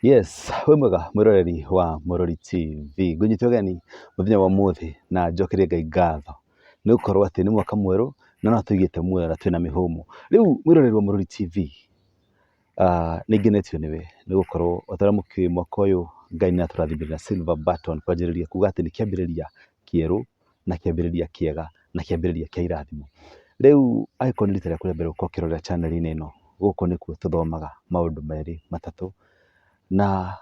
Yes, wĩ mwega mwĩroreri wa Mũrori TV. Ngũnyite ũgeni mũthenya wa ũmũthĩ na njokerie Ngai ngatho nĩ gũkorwo atĩ nĩ mwaka mwerũ na no atũigĩte muoyo na twĩna mĩhũmũ. Rĩu mwĩroreri wa Mũrori TV, nĩ ngenetio nĩwe nĩ gũkorwo o ta ũrĩa mũkĩũĩ mwaka ũyũ Ngai nĩ atũrathimire na silver button kwanjĩrĩria kuga atĩ nĩ kĩambĩrĩria kĩerũ na kĩambĩrĩria kĩega na kĩambĩrĩria kĩa irathimo. Rĩu angĩkorwo nĩ rita rĩaku rĩa mbere gũkorwo ũkĩrorera channel -inĩ ĩno, gũkũ nĩkuo tũthomaga maũndũ merĩ matatũ na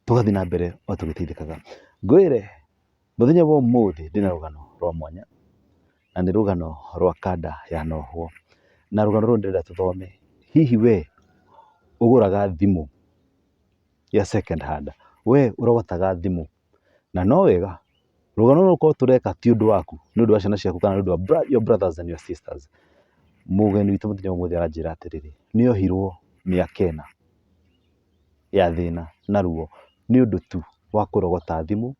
tũgathiĩ na mbere o tũgĩteithĩkaga. Ngwĩre mũthenya wa ũmũthĩ ndĩna rũgano rwa mwanya na nĩ rũgano rwa kanda yanohwo, na rũgano rũrũ ndĩrenda tũthome. Hihi we ũgũraga thimũ ya second hand? We ũrogotaga thimũ? Na no wega rũgano rũrũ rũkorwo tũreka ti ũndũ waku, nĩ ũndũ wa ciana ciaku kana nĩ ũndũ wa your brothers and your sisters. Mũgeni witũ mũthenya wa ũmũthĩ aranjĩra atĩrĩrĩ, nĩ ohirwo mĩaka ĩna ya thĩna na ruo nĩ ũndũ tu wa kũrogota thimũ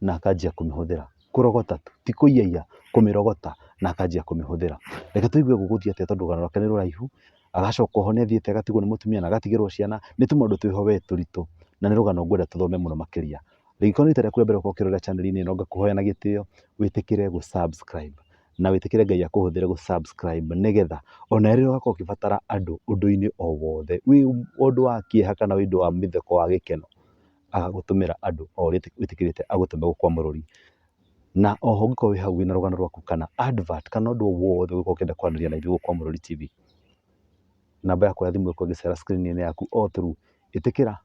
na akanjia kũmĩhũthĩra. Kũrogota tu, ti kũiyaiya, kũmĩrogota na akanjia kũmĩhũthĩra. Reke tũigue gũgũthiĩ atĩa tondũ rũgano rwake nĩ rũraihu, agacoka oho nĩ athiĩte agatigwo nĩ mũtumia na agatigĩrwo ciana, nĩ tũmaũndũ twĩho we tũritũ na nĩ rũgano ngwenda tũthome mũno makĩria. Rĩngĩkorwo nĩ rita rĩaku rĩa mbere gũkorwo ũkĩrorera channel -inĩ ĩno ngakũhoya na gĩtĩo wĩtĩkĩre gũ subscribe na wĩtĩkĩre Ngai akũhũthĩre gũ subscribe nĩgetha ona rĩrĩa ũgakorwo ũkĩbatara andũ ũndũ-inĩ o wothe wĩ ũndũ wa kĩeha kana wĩ ũndũ wa mĩtheko wa gĩkeno, agagũtũmĩra andũ o ũrĩa wĩtĩkĩrĩte agũtũme gũkũ kwa Mũrũri. Na oho ũngĩkorwo wĩ hau wĩna rũgano rwaku kana advert kana ũndũ o wothe ũngĩkorwo ũkĩenda kwaranĩria na ithuĩ gũkũ kwa Mũrũri TV, namba yakwa ya thimũ ĩgũkorwo ĩgĩcera screen -inĩ yaku o through, ĩtĩkĩra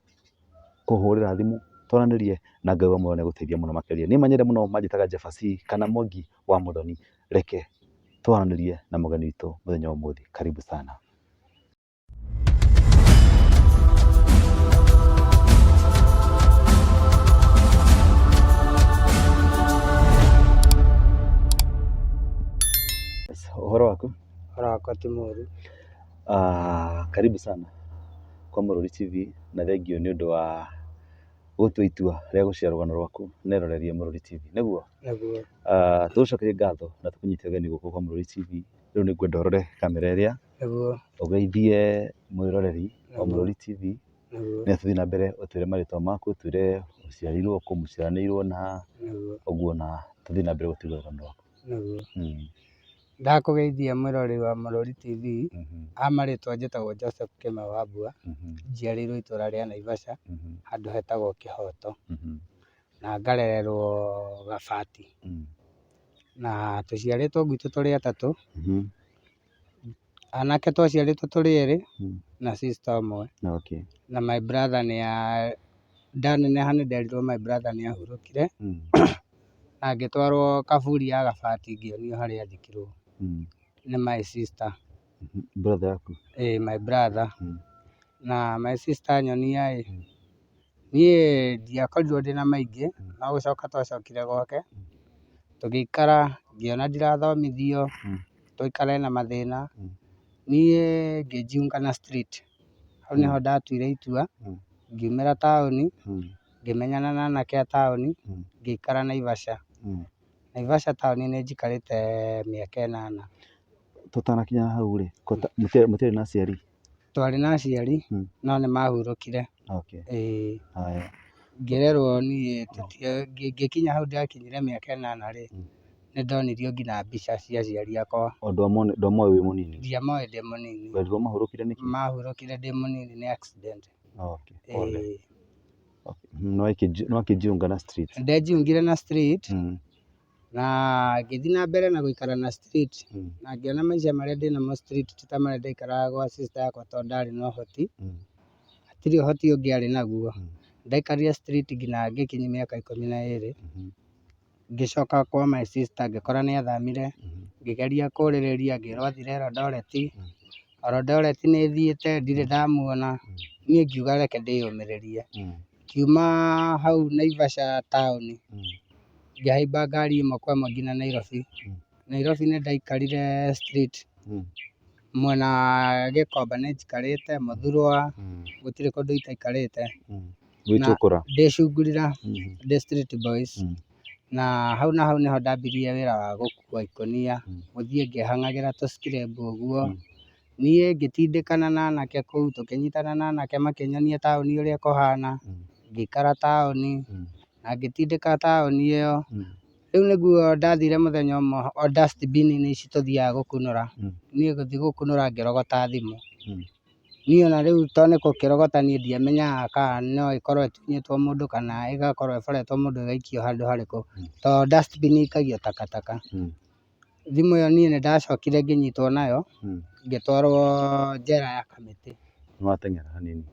kũhũrĩra thimũ twaranĩrie na Ngai wa muoyo nĩ agũteithia mũno makĩria. Niĩ manyende mũno manjĩtaga Jeff C kana Mwangi wa Mũthoni, reke twaranĩrie na mũgeni witũ mũthenya wa ũmũthĩ. Karibu sana. Ũhoro waku? Ũhoro wakwa ti mũru. Karibu sana kwa Mũrũri TV na thengiũ nĩ ũndũ wa gũtua itua rĩa gũshare rũgano rwaku na eroreri a Mũrũri TV, nĩguo? Nĩguo. Tũgũcokerie ngatho na tũkũnyite ũgeni gũkũ kwa Mũrũri TV. Rĩu nĩ ngwenda ũrore kamera ĩrĩa Nĩguo. Ũgeithie mwĩroreri wa Nĩguo. Mũrũri TV Nĩguo. nĩ tũthiĩ na mbere ũtwĩre marĩtwa maku, ũtwĩre ũciarĩirwo kũ, mũciaranĩirwo na Nĩguo. ũguo na tũthiĩ na mbere gũtigwo rũgano rwaku. Nĩguo. Ndakũgeithia mwĩroreri wa Mũrũri TV, a marĩtwa njĩtagwo Joseph Kĩmeu Wambua, njiarĩirwo itũra rĩa Naivasha, handũ hetagwo Kĩhoto, na ngarererwo Gabati. Na tũciarĩtwo gwitũ tũrĩ atatũ, Anake twaciarĩtwo tũrĩ erĩ na sister ũmwe. Na my brother nĩ ndaneneha nĩ nderirwo my brother nĩ ahurũkire, na ngĩtwarwo kaburi ya gabati ngĩonio harĩa athikirwo nĩ my sister. Brother yaku? Ĩĩ my brother. Na my sister anyonia ĩ, niĩ ndiakorirwo ndĩna maingĩ, no gũcoka twacokire gwake, tũgĩikara ngĩona ndirathomithio. Tũikare na mathĩna, niĩ ngĩjiunga na street, hau nĩho ndatuire itua, ngiumĩra taũni, ngĩmenyana na anake a taũni, ngĩikara Naivasha. Naivasha taũni nĩ njikarĩte mĩaka ĩnana. Tũtanakinya hau rĩ, mũtiarĩ na aciari? Twarĩ na aciari no nĩ mahurũkire. Ĩĩ. Ngĩrerwo niĩ ngĩkinya hau ndakinyire mĩaka ĩnana rĩ, nĩ ndonirio nginya mbica cia aciari akwa. Ndwamoĩ wĩ mũnini? Ndiamoĩ ndĩ mũnini. Werirwo mahurũkire nĩkĩ? Mahurũkire ndĩ mũnini nĩ accident. Pole. Ĩĩ. Nĩwakĩjiunga na street? Nĩndejiungire na street. Na ngĩthiĩ na mbere na gũikara na street, na ngĩona maica marĩa ndĩnamo street ti ta marĩa ndaikaraga gwa sister yakwa tondũ ndarĩ na ũhoti, hatirĩ ũhoti ũngĩ arĩ naguo. Ndaikarire street nginya ngĩkinyia mĩaka 12, ngĩcoka kwa my sister ngĩkora nĩ athamire, ngĩgeria kũrĩrĩria ngĩrwo athire Eldoret, Eldoret nĩ thiĩte ndirĩ ndamuona, niĩ ngiuga reke ndĩyũmĩrĩrie. Ngiuma hau Naivasha taũni, ngĩhaimba ngari ĩmwe kwa ĩmwe nginya Nairobi. Nairobi nĩ ndaikarire street, mwena wa Gĩkomba nĩ njikarĩte, Mũthurwa, gũtirĩ kũndũ itaikarĩte. Gwĩcukũra? Ndĩcungurira, ndĩ street boys, na hau na hau nĩho ndambirie wĩra wa gũkua ikũnia, gũthiĩ ngĩhang'agĩra tũ scrap ũguo. Niĩ ngĩtindĩkana na anake kũu, tũkĩnyitana na anake makĩnyonia taũni ũrĩa kũhana, ngĩikara taũni, na ngĩtindĩka taũni ĩyo. Rĩu nĩguo ndathire mũthenya ũmwe o dustbin-inĩ ici tũthiaga gũkunũra, niĩ gũthiĩ gũkunũra ngĩrogota thimũ. Niĩ ona rĩu to nĩ gũkĩrogota niĩ ndiamenyaga kana no ĩkorwo ĩtunyĩtwo mũndũ kana ĩgakorwo ĩboretwo mũndũ ĩgaikio handũ harĩkũ, to dustbin ĩikagio takataka. Thimũ ĩyo niĩ nĩ ndacokire ngĩnyitwo nayo, ngĩtwarwo njera ya Kamĩtĩ. Nĩ wateng'era hanini.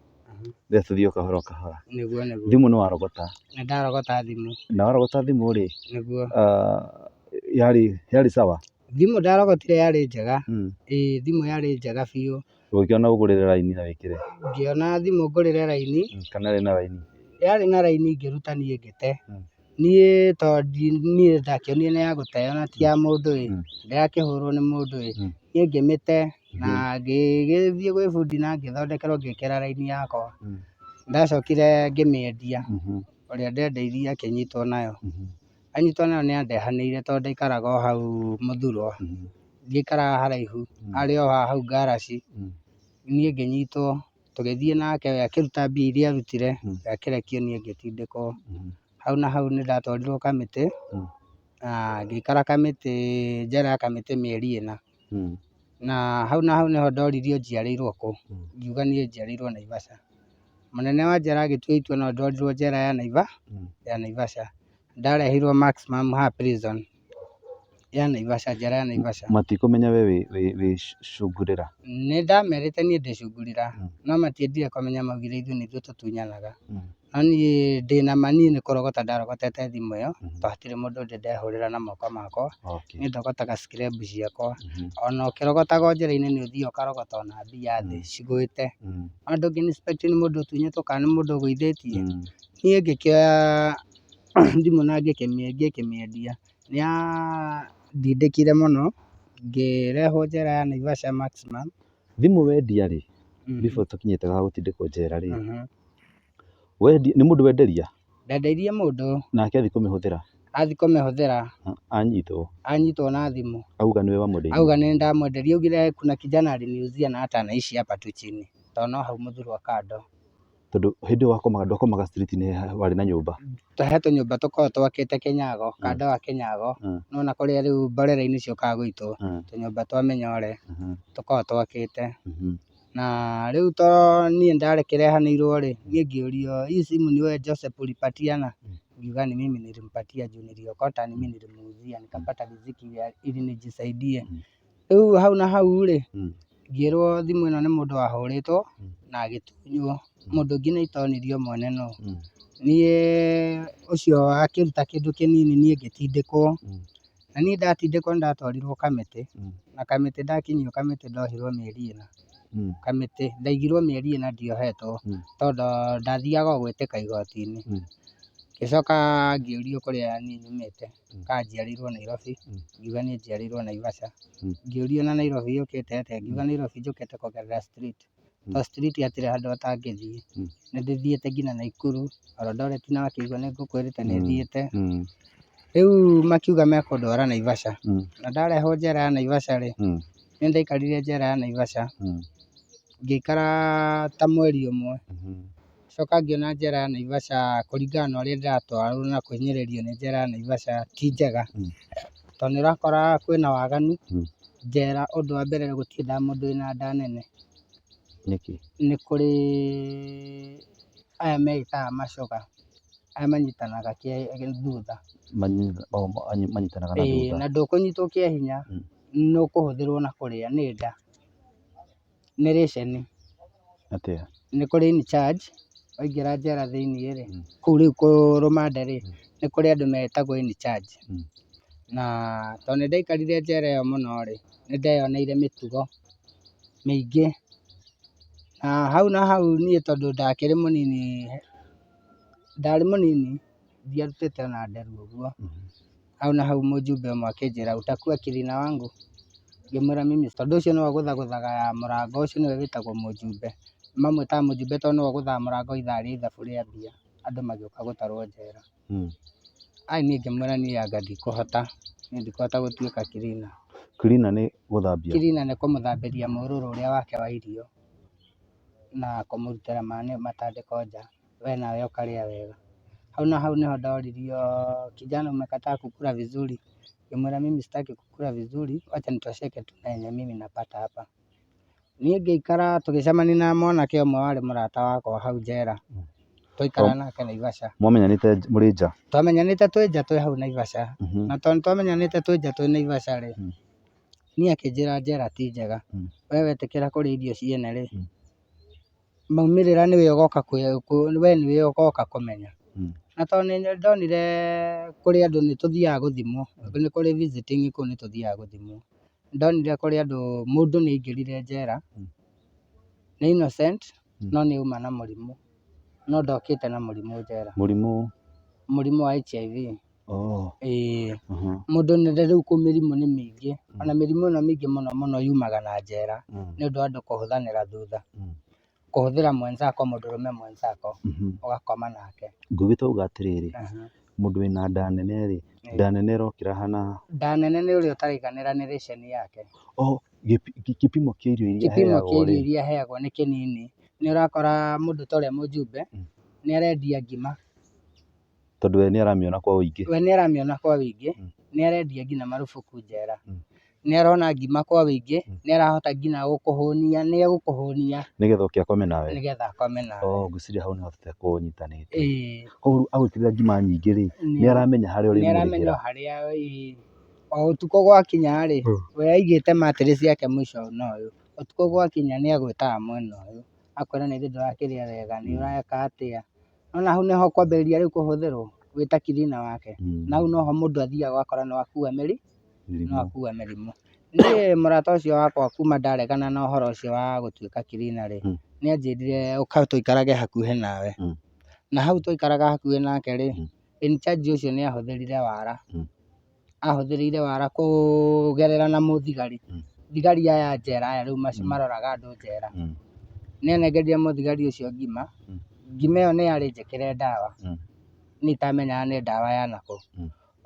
Reke tũthiĩ o kahora o kahora. Nĩguo nĩguo. Thimũ nĩ warogota. Nĩ ndarogota thimũ. Na warogota thimũ rĩ, Nĩguo. Yarĩ yarĩ sawa? Thimũ ndarogotire yarĩ njega, ĩĩ thimũ yarĩ njega biũ. Ũgĩkĩona ũgũrĩre raini na wĩkĩre? Ngĩona thimũ ngũrĩre raini. Kana ĩrĩ na raini? Yarĩ na raini ngĩruta niĩ ngĩte. Niĩ to niĩ ndakĩonire nĩ ya gũteo na ti ya mũndũ ĩ, ndĩrakĩhũrwo nĩ mũndũ ĩ, niĩ ngĩmĩte na ngĩgĩthiĩ gwĩ bundi na ngĩthondekerwo ngĩkĩra raini yakwa. Ndacokire ngĩmĩendia, ũrĩa ndendeirie akĩnyitwo nayo. Anyitwo nayo nĩ andehanĩire tondũ ndaikaraga o hau mũthurwa, ndiaikaraga haraihu, arĩ o hau ngaraci, niĩ ngĩnyitwo, tũgĩthiĩ nake we akĩruta mbia iria arutire, we akĩrekio niĩ ngĩtindĩkwo. Hau na hau nĩ ndatwarirwo kamĩtĩ, na ngĩikara kamĩtĩ njera ya kamĩtĩ mĩeri ĩna. Na hau na hau nĩho ndoririo njiarĩirwo kũ, ngiuga niĩ njiarĩirwo Naivasha. Mũnene wa njera agĩtua itua no ndwarirwo njera ya ya Naivasha. Ndarehirwo maximum high prison ya Naivasha, njera ya Naivasha. Matikũmenya we wĩ cungurĩra? Nĩ ndamerĩte niĩ ndĩ cungurĩra, no matiendire kũmenya maugire ithuĩ nĩ ithuĩ tũtunyanaga. No niĩ ndĩna ma niĩ nĩ kũrogota ndarogotete thimũ ĩyo, tondũ hatirĩ mũndũ ndĩ ndehũrĩra na moko makwa, niĩ ndogotaga scrap ciakwa. Ona ũkĩrogotaga o njĩra-inĩ nĩ ũthiaga ũkarogota ona mbia thĩ cigwĩte. No ndũngĩ inspect nĩ mũndũ ũtunyĩtwo kana nĩ mũndũ ũgũithĩtie. Niĩ ngĩkĩoya thimũ na ngĩkĩmĩendia. Nĩ yandindĩkire mũno, ngĩrehwo njera ya Naivasha maximum. Thimũ wendia rĩ, before tũkinyĩte ha gũtindĩkwo njera rĩ, wendia nĩ mũndũ wenderia? Ndendeirie mũndũ. Nake athiĩ kũmĩhũthĩra? Athiĩ kũmĩhũthĩra. Anyitwo? Anyitwo na thimũ. Auga nĩwe wamwendeirie? Auga nĩ ndamwenderia, augire kuna kijana aliniuzia na hata anaishi hapa tu chini, tondũ no hau Mũthurwa kando. Tondũ hĩndĩ ĩyo wakomaga ndwakomaga street inĩ warĩ na nyũmba? He tũnyũmba tũkoragwo twakĩte Kĩnyago, kando wa Kĩnyago, nĩwona kũrĩa rĩu mborera-inĩ ciũkaga gũitwo, tũnyũmba twa mĩnyore tũkoragwo twakĩte. Na rĩu to niĩ ndakĩrehanĩirwo rĩ, niĩ ngĩũrio hii simu ni wewe Joseph ulipatiana? Ngiuga ni mimi nilimpatia juu niliokota, ni mimi nilimuuzia nikapata riziki ili nijisaidie. Rĩu hau na hau rĩ, ngĩrwo thimũ ĩno nĩ mũndũ wahũrĩtwo na agĩtunywo, mũndũ ũngĩ nĩ itonirio mwene nũ. Niĩ ũcio akĩruta kĩndũ kĩnini niĩ ngĩtindĩkwo, na niĩ ndatindĩkwo nĩ ndatwarirwo kamĩtĩ, na kamĩtĩ ndakinyio kamĩtĩ ndohirwo mĩeri ĩna. Kamĩtĩ, ndaigirwo mĩeri ĩna ndiohetwo, tondũ ndathiaga o gwĩtĩka igoti-inĩ. Ngĩcoka ngĩũrio kũrĩa niĩ nyumĩte, kana njiarĩirwo Nairobi, ngiuga niĩ njiarĩirwo Naivasha. Ngĩũrio na Nairobi yũkĩte atĩa, ngiuga Nairobi njũkĩte kũgerera street, tondũ street hatirĩ handũ ũtangĩthiĩ. Nĩ ndĩthiĩte nginya Naikuru, Eldoret na wakĩigua nĩ ngũkwĩrĩte nĩ thiĩte. Rĩu makiuga mekũndwara Naivasha, na ndarehwo njera ya Naivasha rĩ, nĩ ndaikarire njera ya Naivasha, ngĩikara ta mweri ũmwe. Ngĩcoka ngĩona njera ya Naivasha kũringana na ũrĩa ndĩratwarwo na kũhinyĩrĩrio nĩ njera ya Naivasha ti njega, tondũ nĩ ũrakora kwĩna waganu, njera ũndũ wa mbere gũtiendaga mũndũ wĩna nda nene. Nĩkĩ? Nĩ kũrĩ aya meĩtaga macoga, aya manyitanaga thutha. Manyitanaga na Ĩĩ, thutha. na ndũkũnyitwo kĩa hinya, nĩ ũkũhũthĩrwo na kũrĩa nĩ nda, nĩ rĩceni. Atĩa? Nĩ kũrĩ in charge, waingĩra njera thĩiniĩ rĩ, kũu rĩu rũmande rĩ, nĩ kũrĩ andũ metagwo in charge. Na tondũ nĩ ndaikarire njera ĩyo mũno rĩ, nĩ ndeyoneire mĩtugo mĩingĩ. Na hau na hau niĩ tondũ ndakĩrĩ mũnini, ndarĩ mũnini, ndiarutĩte ona nderu ũguo. Hau na hau mũjumbe ũmwe akĩnjĩra utakuwa cleaner wangu? Ngĩmwĩra mimi tondũ ũcio nĩwe ũgũthagũthaga mũrango ũcio nĩwe wĩtagwo mũjumbe. Mamwĩtaga mũjumbe tondũ nĩwe ũgũthaga mũrango ithaa rĩa ithabu rĩambia andũ magĩũka gũtarwo njera. Ai niĩ ngĩmwĩra niĩ anga ndikũhota, niĩ ndikũhota gũtuĩka cleaner. Cleaner nĩ gũthambia? Cleaner nĩ kũmũthambĩria mũrũrũ ũrĩa wake wa irio na kũmũrutĩra matandĩko nja, we nawe ũkarĩa wega. Hau na hau nĩho ndoririo, kijana umekataa kukula vizuri, ngĩmwĩra mimi sitaki kukula vizuri, wacha nitosheke tu na yenye mimi napata hapa. Niĩ ngĩikara tũgĩcemania na mwanake ũmwe warĩ mũrata wakwa hau njera, twaikara nake Naivasha. Mwamenyanĩte mũrĩ nja? Twamenyanĩte twĩ nja twĩ hau Naivasha. Na tondũ twamenyanĩte twĩ nja twĩ Naivasha rĩ, niĩ akĩnjĩra njera ti njega, we wetĩkĩra kũrĩa irio ciene rĩ, maumĩrĩra nĩwe ũgoka we nĩwe ũgoka kũmenya. Na tondũ nĩ ndonire kũrĩ andũ nĩ tũthiaga gũthimwo, nĩ kũrĩ visiting kũu nĩ tũthiaga gũthimwo. Ndonire kũrĩ andũ mũndũ nĩ aingĩrire njera, nĩ innocent no nĩ auma na mũrimũ, no ndokĩte na mũrimũ njera. Mũrimũ? Mũrimũ wa HIV. Oh. Ĩĩ. Mũndũ nĩ rĩu kũu mĩrimũ nĩ mĩingĩ, ona mĩrimũ ĩno mĩingĩ mũno mũno yumaga na njera, nĩ ũndũ wa andũ kũhũthanĩra thutha. Kũhũthĩra mwenzako mũndũrũme mwenzako, ũgakoma nake. Ngũgĩ twauga atĩrĩrĩ, mũndũ wĩna nda nene rĩ, nda nene ĩrokĩra hana? Nda nene nĩ ũrĩa ũtaraiganĩra nĩ ration yake. Oh, kĩpimo kĩa irio iria Kĩpimo aheagwo kĩa irio rĩ? iria aheagwo nĩ kĩnini. Nĩ ũrakora mũndũ ta ũrĩa mũjumbe, nĩ arendia ngima. Tondũ we nĩ aramĩona kwa ũingĩ. We nĩ aramĩona kwa ũingĩ, nĩ arendia nginya marubuku njera. Nĩ arona ngima kwa ũingĩ, nĩ arahota nginya gũkũhũnia, nĩ egũkũhũnia. Nĩgetha oke akome nawe. Nĩgetha akome nawe. Oh, ngwĩciria hau nĩ hotete kũnyitanĩte. Ĩĩ. Koguo rĩu agwĩkĩrĩra ngima nyingĩ rĩ, nĩ aramenya harĩa Nĩ aramenya ũrĩmũrĩhĩra. o harĩa, ĩĩ. O ũtukũ gwakinya rĩ, we aigĩte mattress yake mũico na ũyũ. Ũtukũ gwakinya nĩ agwĩtaga mwena ũyũ, akwĩra nĩ ithuĩ ndũrakĩrĩa wega, nĩ ũreka atĩa. Nĩwona hau nĩho ũkwambĩrĩria rĩu kũhũthĩrwo wĩ ta cleaner wake. Na hau noho mũndũ athiaga ũgakora nĩ wakua nĩ wakua mĩrimũ. Niĩ mũrata ũcio wakwa kuma ndaregana na ũhoro ũcio wa gũtuĩka cleaner rĩ, nĩ anjĩrire ũka tũikarage hakuhĩ nawe. Na hau twaikaraga hakuhĩ nake rĩ, in charge ũcio nĩ ahũthĩrire wara. Ahũthĩrire wara kũgerera na mũthigari. Thigari aya a njera aya rĩu maroraga andũ njera. Nĩ anengerire mũthigari ũcio ngima, ngima ĩyo nĩ yarĩ njĩkĩre ndawa, niĩ itamenyaga nĩ ndawa ya nakũ.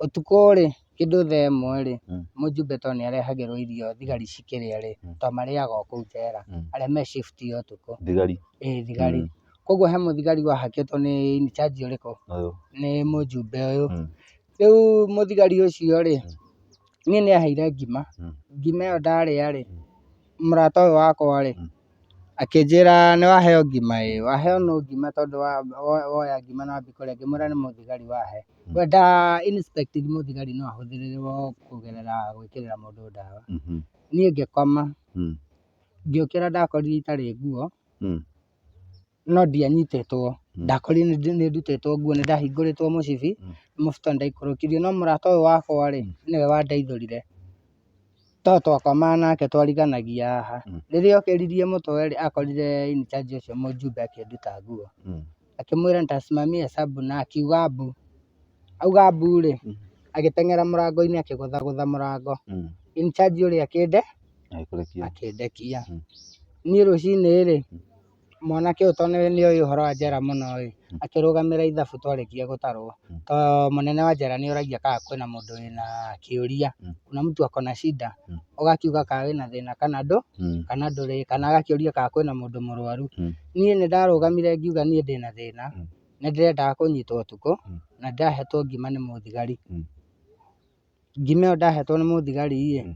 Ũtukũ rĩ, kĩndũ thaa ĩmwe rĩ, mũjumbe tondũ nĩ arehagĩrwo irio thigari cikĩrĩa rĩ, tondũ marĩaga o kũu njera, arĩa me shift ya ũtukũ. Thigari? Ĩĩ thigari. Koguo he mũthigari wahakĩtwo nĩ in charge ũrĩkũ? Ũyũ. Nĩ mũjumbe ũyũ. Rĩu mũthigari ũcio rĩ, niĩ nĩ aheire ngima, ngima ĩyo ndarĩa rĩ, mũrata ũyũ wakwa rĩ, akĩnjĩra nĩ waheo ngima ĩ, waheo nũ ngima tondũ woya ngima na wambia kũrĩa, ngĩmwĩra nĩ mũthigari wahe. We nda inspect mũthigari no ahũthĩrwo kũgerera gwĩkĩrĩra mũndũ ndawa. Niĩ ngĩkoma, ngĩũkĩra ndakorire itarĩ nguo, no ndianyitĩtwo, ndakorire nĩ ndutĩtwo nguo, nĩ ndahingũrĩtwo mũcibi, mũbuto nĩ ndaikũrũkirio, no mũrata ũyũ wakwa rĩ, nĩwe wandeithũrire, tondũ twakomaga nake twariganagia haha, rĩrĩa okĩririe mũtwe rĩ, akorire in charge ũcio mũjumbe akĩnduta nguo, akĩmwĩra nitasimamia hesabu na akiuga mbu, auga mbu rĩ, agĩteng'era mũrango-inĩ akĩgũthagũtha mũrango, in charge ũrĩa akĩnde akĩndekia. Niĩ rũcinĩ rĩ, mwanake ũyũ tondũ nĩ oĩ ũhoro wa njera mũno ĩ, akĩrũgamĩra ithabu twarĩkia gũtarwo, tondũ mũnene wa njera nĩ oragia kana kwĩna mũndũ wĩna kĩũria, kuna mtu ako na shida, ũgakiuga kana wĩna thĩna kana kana ndũrĩ, kana agakĩũria kana kwĩna mũndũ mũrwaru. Niĩ nĩ ndarũgamire ngiuga niĩ ndĩna thĩna, nĩ ndĩrendaga kũnyitwo ũtukũ, na ndĩrahetwo ngima nĩ mũthigari. Ngima ĩyo ndahetwo nĩ mũthigari ĩ,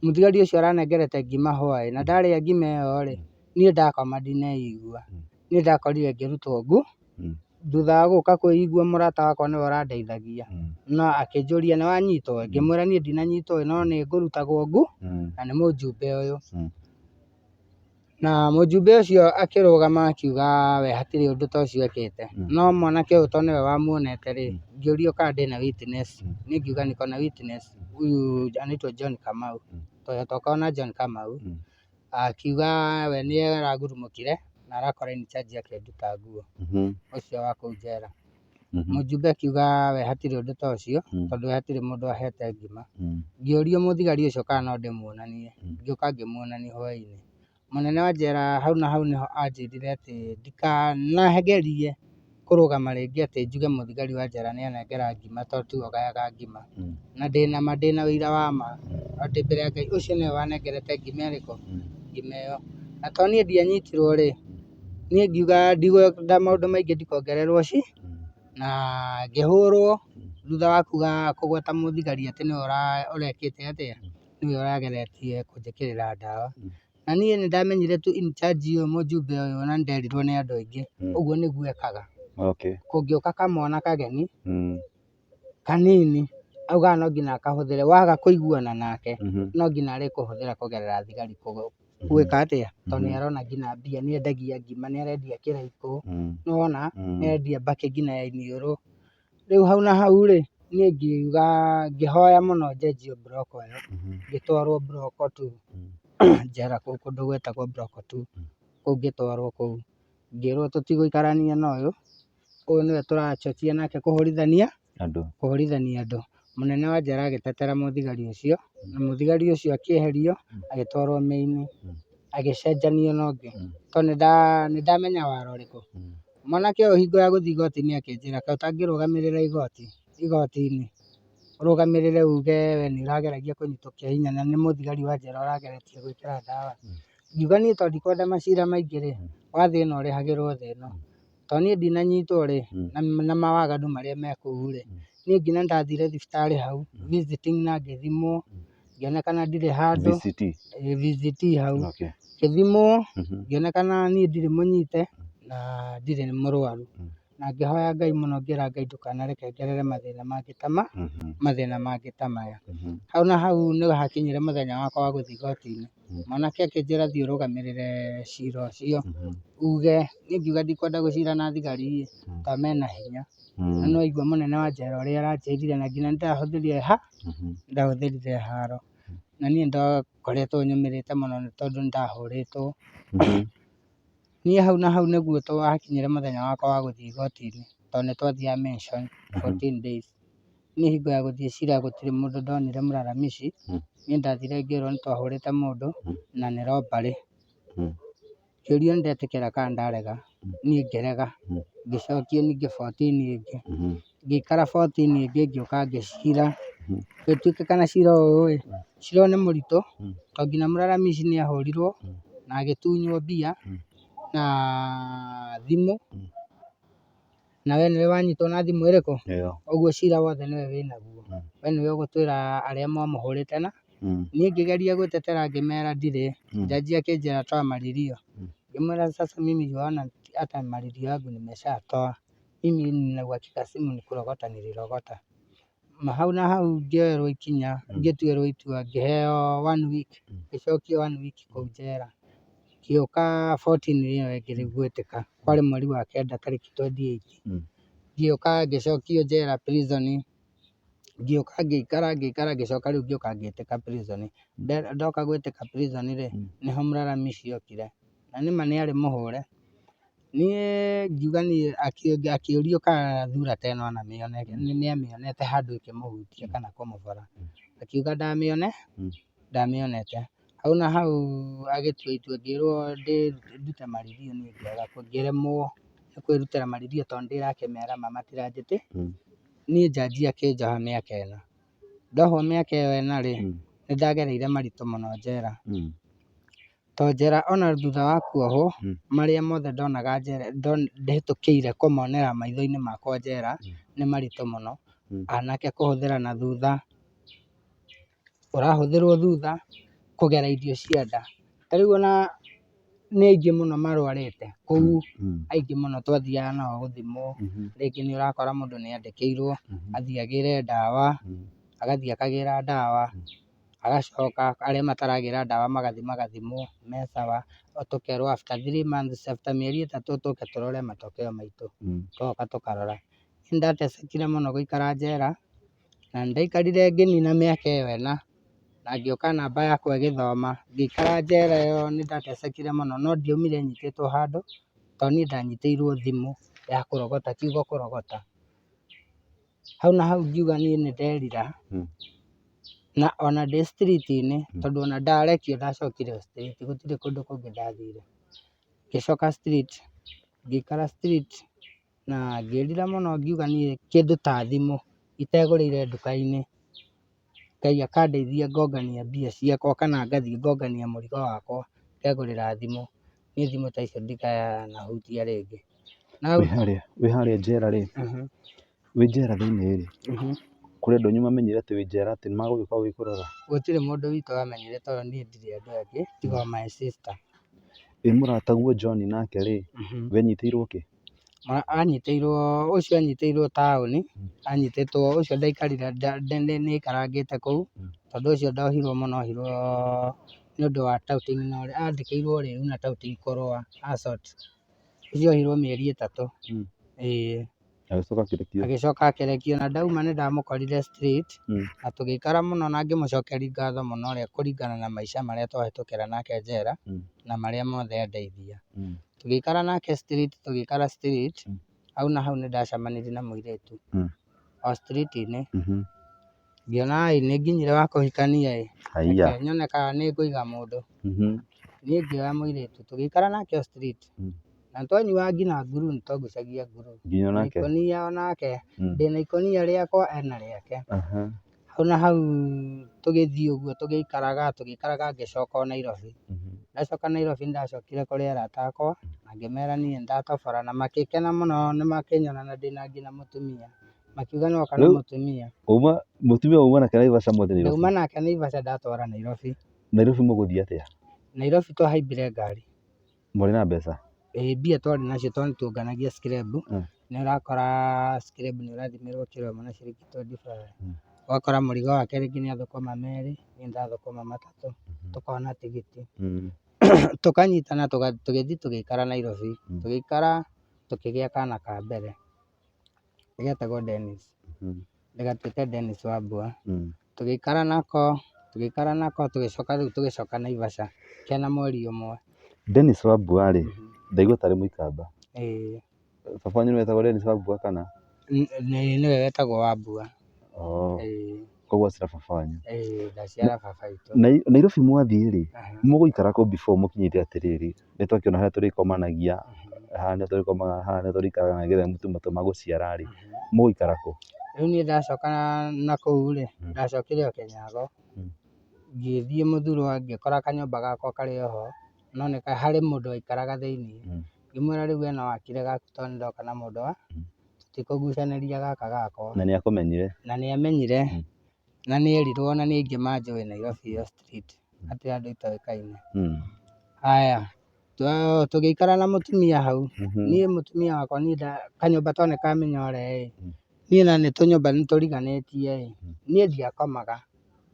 mũthigari ũcio aranengerete ngima hwaĩ, na ndarĩa ngima ĩyo rĩ, niĩ ndakoma ndineigua, niĩ ndakorire ngĩrutwo thutha wa gũka kwĩigua mũrata wakwa nĩwe ũrandeithagia, no akĩnjũria nĩ wanyitwo, ngĩmwĩra niĩ ndinanyitwo ĩ, no nĩ ngũrutagwo na nĩ mũjumbe ũyũ. Na mũjumbe ũcio akĩrũgama akiuga we hatirĩ ũndũ ta ũcio ekĩte. No mwanake ũyũ tondũ nĩwe wamuonete rĩ, ngĩũrio kana ndĩna witness, niĩ ngiuga niko na witness, huyu anaitwa John Kamau, tondũ twakoragwo na John Kamau, akiuga we nĩ aragurumũkire na arakora in charge akĩnduta nguo, ũcio wa kũu njera. Mũjumbe akiuga we hatirĩ ũndũ ta ũcio, tondũ we hatirĩ mũndũ ahete ngima. Ngĩũrio mũthigari ũcio kana no ndĩmuonanie, ngĩũka ngĩmuonania hwainĩ. Mũnene wa njera hau na hau nĩho anjĩrire atĩ ndikanagerie kũrũgama rĩngĩ atĩ njuge mũthigari wa njera nĩ anengera ngima tondũ tiwe ũgayaga ngima. Na ndĩna ma ndĩna ũira wa ma atĩ mbere ya Ngai ũcio nĩwe wanengerete ngima ĩrĩkũ? Ngima ĩyo. Na tondũ niĩ ndianyitirwo rĩ, niĩ ngiuga ndigwenda maũndũ maingĩ ndikongererwo na ngĩhũrwo thutha wa kuga kũgweta mũthigari atĩ nĩwe ũrekĩte atĩa, nĩwe ũrageretie kũnjĩkĩrĩra ndawa. Na niĩ nĩ ndamenyire tu in charge ũyũ mũjumbe ũyũ na nĩ nderirwo nĩ andũ aingĩ, ũguo nĩguo ekaga. Kũngĩũka kamwana kageni, kanini, augaga no nginya akahũthĩre, waga kũiguana nake, no nginya arĩkũhũthĩra kũgerera thigari gwĩka atĩa, tondũ nĩ arona nginya mbia, nĩ endagia ngima, nĩ arendia kĩraikũ, nĩ wona, nĩ arendia mbakĩ nginya ya iniũrũ. Rĩu hau na hau rĩ, niĩ ngiuga ngĩhoya mũno njenjio mburoko ĩyo, ngĩtwarwo mburoko two, njera kũu kũndũ gwĩtagwo mburoko two, kũu ngĩtwarwo kũu, ngĩrwo tũtigũikarania na ũyũ, ũyũ nĩwe tũrachochia nake kũhũrithania Andũ. Kũhũrithania andũ. Mũnene wa njera agĩtetera mũthigari ũcio, na mũthigari ũcio akĩeherio, agĩtwarwo mĩinĩ, agĩcenjanio na ũngĩ. Tondũ nĩ ndamenya wara ũrĩkũ. Mwanake ũyũ hingo ya gũthiĩ igoti-inĩ akĩnjĩra kaĩ ũtangĩrũgamĩrĩra igoti, igoti-inĩ, ũrũgamĩrĩre uge we nĩ ũrageragia kũnyitwo kĩa hinya na nĩ mũthigari wa njera ũrageretie gwĩkĩra ndawa. Ngiuga niĩ tondũ ndikwenda macira maingĩ rĩ, wa thĩ ĩno ũrĩhagĩrwo thĩ ĩno. Tondũ niĩ ndinanyitwo rĩ, na mawaganu marĩa me kũu rĩ, niĩ nginya nĩndathire thibitarĩ hau visiting na ngĩthimwo, ngĩonekana ndirĩ handũ. VCT. Ĩĩ VCT hau. Ngĩthimwo, ngĩonekana niĩ ndirĩ mũnyite na ndirĩ mũrwaru. Na ngĩhoya Ngai mũno ngĩra Ngai ndũkanareke ngerere mathĩna mangĩ ta mathĩna mangĩ ta maya. Hau na hau nĩ hakinyire mũthenya wakwa wa gũthiĩ igoti-inĩ. Mwanake akĩnjĩra thiĩ ũrũgamĩrĩre cira ũcio, uge, niĩ ngiuga ndikwenda gũcira na thigari ĩ, tondũ mena hinya. Na nĩ waigua mũnene wa njera ũrĩa aranjĩrire na nginya nĩ ndahũthĩrire ndahũthĩrire haro. Na niĩ nĩ ndakoretwo nyũmĩrĩte mũno tondũ nĩ ndahũrĩtwo. Niĩ hau na hau nĩguo hakinyire mũthenya wakwa wa gũthiĩ igoti-inĩ, tondũ nĩ twathiaga mention 14 days. Niĩ hingo ya gũthiĩ cira gũtirĩ mũndũ ndonire mũraramici, niĩ ndathire ngĩrwo nĩ twahũrĩte mũndũ na nĩ robbery. Ngĩũrio nĩ ndetĩkĩra kana ndarega, niĩ ngĩrega, ngĩcokio ningĩ 14 ĩngĩ, ngĩikara 14 ĩngĩ ngĩũka ngĩcira, gũgĩtuĩkĩkana cira ũyũ ĩ, cira ũyũ nĩ mũritũ, tondũ nginya mũraramici nĩ ahũrirwo na agĩtunywo mbia na thimũ, na we nĩwe wanyitwo na thimũ ĩrĩkũ? Ĩyo. Ũguo cira wothe nĩwe wĩnaguo. We nĩwe ũgũtwĩra arĩa mwamũhũrĩte na. Niĩ ngĩgeria gwĩtetera ngĩmera ndirĩ, jaji akĩnjĩra toa marilio. Ngĩmwĩra sasa mimi yuaona hata marilio yangu nimeshatoa. Mimi nina uhakika simu ni kurogota nilirogota. Hau na hau ngĩoerwo ikinya, ngĩtuĩrwo itua ngĩheo one week, ngĩcokio one week kũu njera. Ngĩũka 14 ĩyo ĩngĩ rĩu gwĩtĩka, kwarĩ mweri wa kenda tarĩki 28. Ngĩũka ngĩcokio njera prison, ngĩũka ngĩikara ngĩikara ngĩcoka rĩu ngĩũka ngĩtĩka prison. Ndoka gwĩtĩka prison rĩ, nĩho mũraramici okire, na nĩma nĩ arĩ mũhũre. Niĩ ngiuga niĩ akĩũrio kana thura ta ĩno nĩamĩonete handũ ĩkĩmũhutia kana kũmũbora, akiuga ndamĩonete. Hau na hau agĩtua itua ngĩrwo ndute marithio niĩ ngĩaga ngĩremwo nĩ kwĩrutĩra marithio tondũ ndĩrakĩmera ma matiranjĩtĩkia. Niĩ njanji akĩnjoha mĩaka ĩna. Ndohwo mĩaka ĩyo ĩna rĩ, nĩ ndagereire maritũ mũno njera. To njera ona thutha wa kuohwo, marĩa mothe ndonaga njera, ndĩhĩtũkĩire kũmonera maitho-inĩ makwa njera, nĩ maritũ mũno. Anake kũhũthĩra na thutha, ũrahũthĩrwo thutha kũgera irio cia nda. Ta rĩu ona nĩ aingĩ mũno marwarĩte kũu, aingĩ mũno twathiaga nao gũthimwo, rĩngĩ nĩ ũrakora mũndũ nĩ andĩkĩirwo athiĩ agĩre ndawa, agathiĩ akagĩra ndawa. Agacoka arĩa mataragĩra ndawa magathiĩ magathimwo me sawa, tũkerwo after 3 months, after mĩeri 3 tũke tũrore matokeo maitũ, tũgoka tũkarora. Nĩ ndatecekire mũno gũikara njera, na nĩ ndaikarire ngĩnina mĩaka ĩyo ĩna, na ngĩũka namba yakwa ĩgĩthoma, ngĩikara njera ĩyo nĩ ndatecekire mũno no ndiaumire nyitĩtwo handũ, tondũ niĩ ndanyitĩirwo thimũ ya kũrogota, kiugo kũrogota. Hau na hau ngiuga niĩ nĩ nderira, na ona ndĩ street -inĩ, tondũ ona ndarekio ndacokire o street gũtirĩ kũndũ kũngĩ ndathire. Ngĩcoka street, ngĩikara street. Na ngĩrira mũno ngiuga niĩ kĩndũ ta thimũ itegũrĩire nduka-inĩ, Ngai akandeithia ngongania mbia ciakwa kana ngathiĩ ngongania mũrigo wakwa ngegũrĩra thimũ, niĩ thimũ ta icio ndikanahutia rĩngĩ. Wĩ harĩa njera rĩ, wĩ njera thĩinĩ rĩ, kũrĩ andũ anyu mamenyire atĩ wĩ njera atĩ nĩ magũgĩũka gũgĩkũrora? Gũtirĩ mũndũ witũ wamenyire tondũ niĩ ndirĩ andũ angĩ tiga o my sister. Ĩ mũrataguo John nake rĩ, we anyitĩirwo kĩ? Anyitĩirwo, ũcio anyitĩirwo taũni, anyitĩtwo, ũcio ndaikarire nĩ aikarangĩte kũu, tondũ ũcio ndohirwo mũno ohirwo nĩ ũndũ wa touting na andĩkĩirwo ũrĩu na touting kũrũa assault. Ũcio ohirwo mĩeri ĩtatũ, ĩĩ. Agĩcoka akĩrekio. Agĩcoka akĩrekio na ndauma nĩ ndamũkorire street, na tũgĩikara mũno na ngĩmũcokeria ngatho mũno ũrĩa kũringana na maica marĩa twahĩtũkĩra nake njera, na marĩa mothe andeithia. Tũgĩikara nake street, tũgĩikara street, hau na hau nĩ ndacemanirie na mũirĩtu, o street -inĩ, ngĩona ĩ nĩ nginyire wa kũhikania ĩ, reke nyone kana nĩ ngũiga mũndũ. Niĩ ngĩoya mũirĩtu tũgĩikara nake o street, na nĩ twanyuaga nginya nguru, nĩ twagucagia nguru. Nginya onake? Ikũnia onake, ndĩna ikũnia rĩakwa ena rĩake. Hau na hau tũgĩthiĩ ũguo tũgĩikaraga tũgĩikaraga ngĩcoka o Nairobi. Ndacoka Nairobi nĩ ndacokire kũrĩ arata akwa na ngĩmera niĩ nĩ ndatobora na magĩkena mũno na makĩnyona na ndĩna nginya mũtumia. Makiuga nĩ woka na mũtumia. Uma mũtumia uma nake Naivasha mwathiĩ Nairobi? Ndauma nake Naivasha ndatwara Nairobi. Nairobi mũgũthiĩ atĩa? Nairobi twahaimbire ngari. Mwarĩ na mbeca? Ĩĩ mbia twarĩ nacio tondũ nĩ tuonganagia scrap, nĩ ũrakora scrap nĩ ũrathimĩrwo kiro ĩmwe na ciringi 25. Ũgakora mũrigo wake rĩngĩ nĩ athũkũma merĩ, niĩ ndathũkũma matatũ, tũkona tigiti. Tũkanyitana tũgĩthiĩ tũgĩikara Nairobi, tũgĩikara tũkĩgĩa kana ka mbere, getagwo Dennis. Ndĩgatuĩke Dennis Wambua. Tũgĩikara nako, tũgĩikara nako, tũgĩcoka rĩu tũgĩcoka Naivasha kena mweri ũmwe. Dennis Wambua rĩ, ndaigua tarĩ mũikamba. Ĩĩ. Baba wanyu nĩwe wetagwo Dennis Wambua kana? Nĩwe wetagwo Wambua. Oh. Ĩĩ. Koguo aciara baba wanyu. Ĩĩ, ndaciara baba witũ. Nairobi mwathiĩ rĩ, mũgũikara kũ before mũkinyĩte atĩrĩrĩ, nĩ twakĩona harĩa tũrĩkomanagia, haha nĩho tũrĩkomaga, haha nĩho tũrĩikaraga nĩgetha mũtume matua ma gũciara rĩ, mũgũikara kũ? Rĩu niĩ ndacoka na kũu rĩ, ndacokire o Kĩnyago, ngĩthiĩ Mũthurwa ngĩkora kanyũmba gakwa karĩ o ho, no nĩ harĩ mũndũ waikaraga thĩiniĩ, ngĩmwĩra rĩu we no wakire gaku tondũ nĩ ndoka na mũndũ wa, tũtikũgucanĩria gaka gakwa. Na nĩ akũmenyire? Na nĩ amenyire, na nĩ erirwo na nĩ aingĩ manjũĩ Nairobi ĩyo street, hatirĩ andũ itoĩkaine. Haya, tũgĩikara na mũtumia hau, niĩ mũtumia wakwa niĩ kanyũmba tondũ nĩ ka mĩnyore ĩ, niĩ na nĩ tũnyũmba nĩ tũriganĩtie ĩ, niĩ ndiakomaga,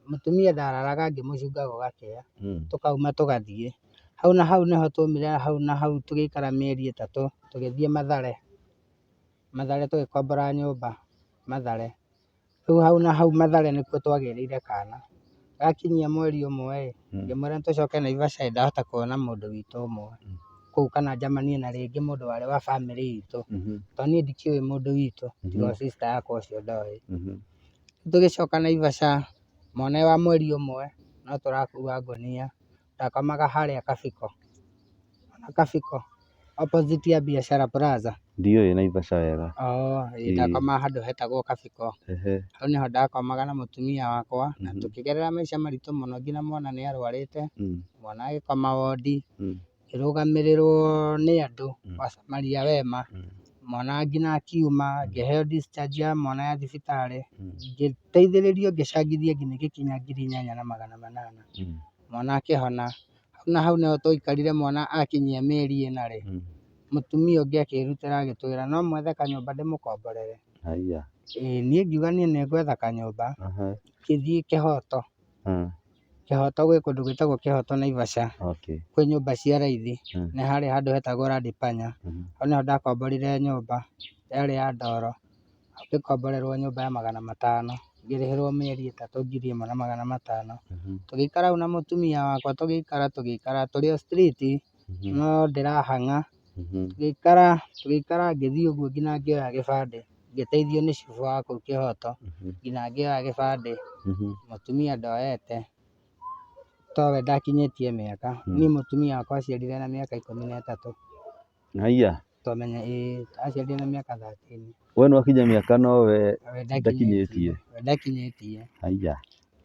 mũtumia ndararaga ngĩmũcunga gũgakĩa, tũkauma tũgathiĩ. Hau na hau nĩho twaumire hau na hau tũgĩikara mĩeri ĩtatũ, tũgĩthiĩ Mathare, Mathare tũgĩkombora nyũmba Mathare. Rĩu hau na hau Mathare nĩkuo twagĩrĩire kana. Gakinyia mweri ũmwe ĩ, ngĩmwĩra tũcoke Naivasha ĩ, ndahota kuona mũndũ witũ ũmwe kũu kana njamanie na rĩngĩ mũndũ warĩ wa bamĩrĩ itũ. Tondũ niĩ ndikĩũĩ mũndũ witũ tiga o sister yakwa ũcio ndoĩ. Tũgĩcoka Naivasha, mwana wa mweri ũmwe no tũrakua ngũnia, ndakomaga harĩa Kabiko, Kabiko opposite ya Biashara Plaza. Ndiũĩ Naivasha wega. Oh, ĩĩ ndakomaga handũ hetagwo Kabiko. Hau nĩho ndakomaga na mũtumia wakwa na tũkĩgerera maica maritũ mũno nginya mwana nĩ arwarĩte, mwana agĩkoma wondi, ngĩrũgamĩrĩrwo nĩ andũ Wasamaria wema, mwana nginya akiuma, ngĩheo discharge ya mwana ya thibitarĩ, ngĩteithĩrĩrio ngĩcangithia nginya ĩgĩkinya 8,800. Mwana akĩhona. Hau na hau nĩho twaikarire mwana akinyia mĩeri ĩna rĩ, mũtumia ũngĩ akĩrutĩra agĩtwĩra no mwethe kanyũmba ndĩmũkomborere. Haiya. Ĩĩ niĩ ngiuga niĩ nĩ ngwetha kanyũmba, ngĩthiĩ Kĩhoto, Kĩhoto gwĩ kũndũ gwĩtagwo Kĩhoto Naivasha, kwĩ nyũmba cia raithi, nĩ harĩ handũ hetagwo Radipanya, hau nĩho ndakomborire nyũmba, yarĩ ya ndoro. Ngĩkomborerwo nyũmba ya 500, ngĩrĩhĩrwo mĩeri ĩtatũ 1,500. Tũgĩikara hau na mũtumia wakwa tũgĩikara tũgĩikara tũrĩ o street, no ndĩrahang'a. Tũgĩikara tũgĩikara ngĩthiĩ ũguo nginya ngĩoya gĩbandĩ, ngĩteithio nĩ cibũ wa kũu Kĩhoto, nginya ngĩoya gĩbandĩ. Mũtumia ndoete, towe ndakinyĩtie mĩaka. Niĩ mũtumia wakwa aciarire na mĩaka 13. Haiya. Twamenya ĩĩ aciarirwo na mĩaka 13. We nĩ wakinya mĩaka nowe We ndakinyĩtie. We ndakinyĩtie. Haiya.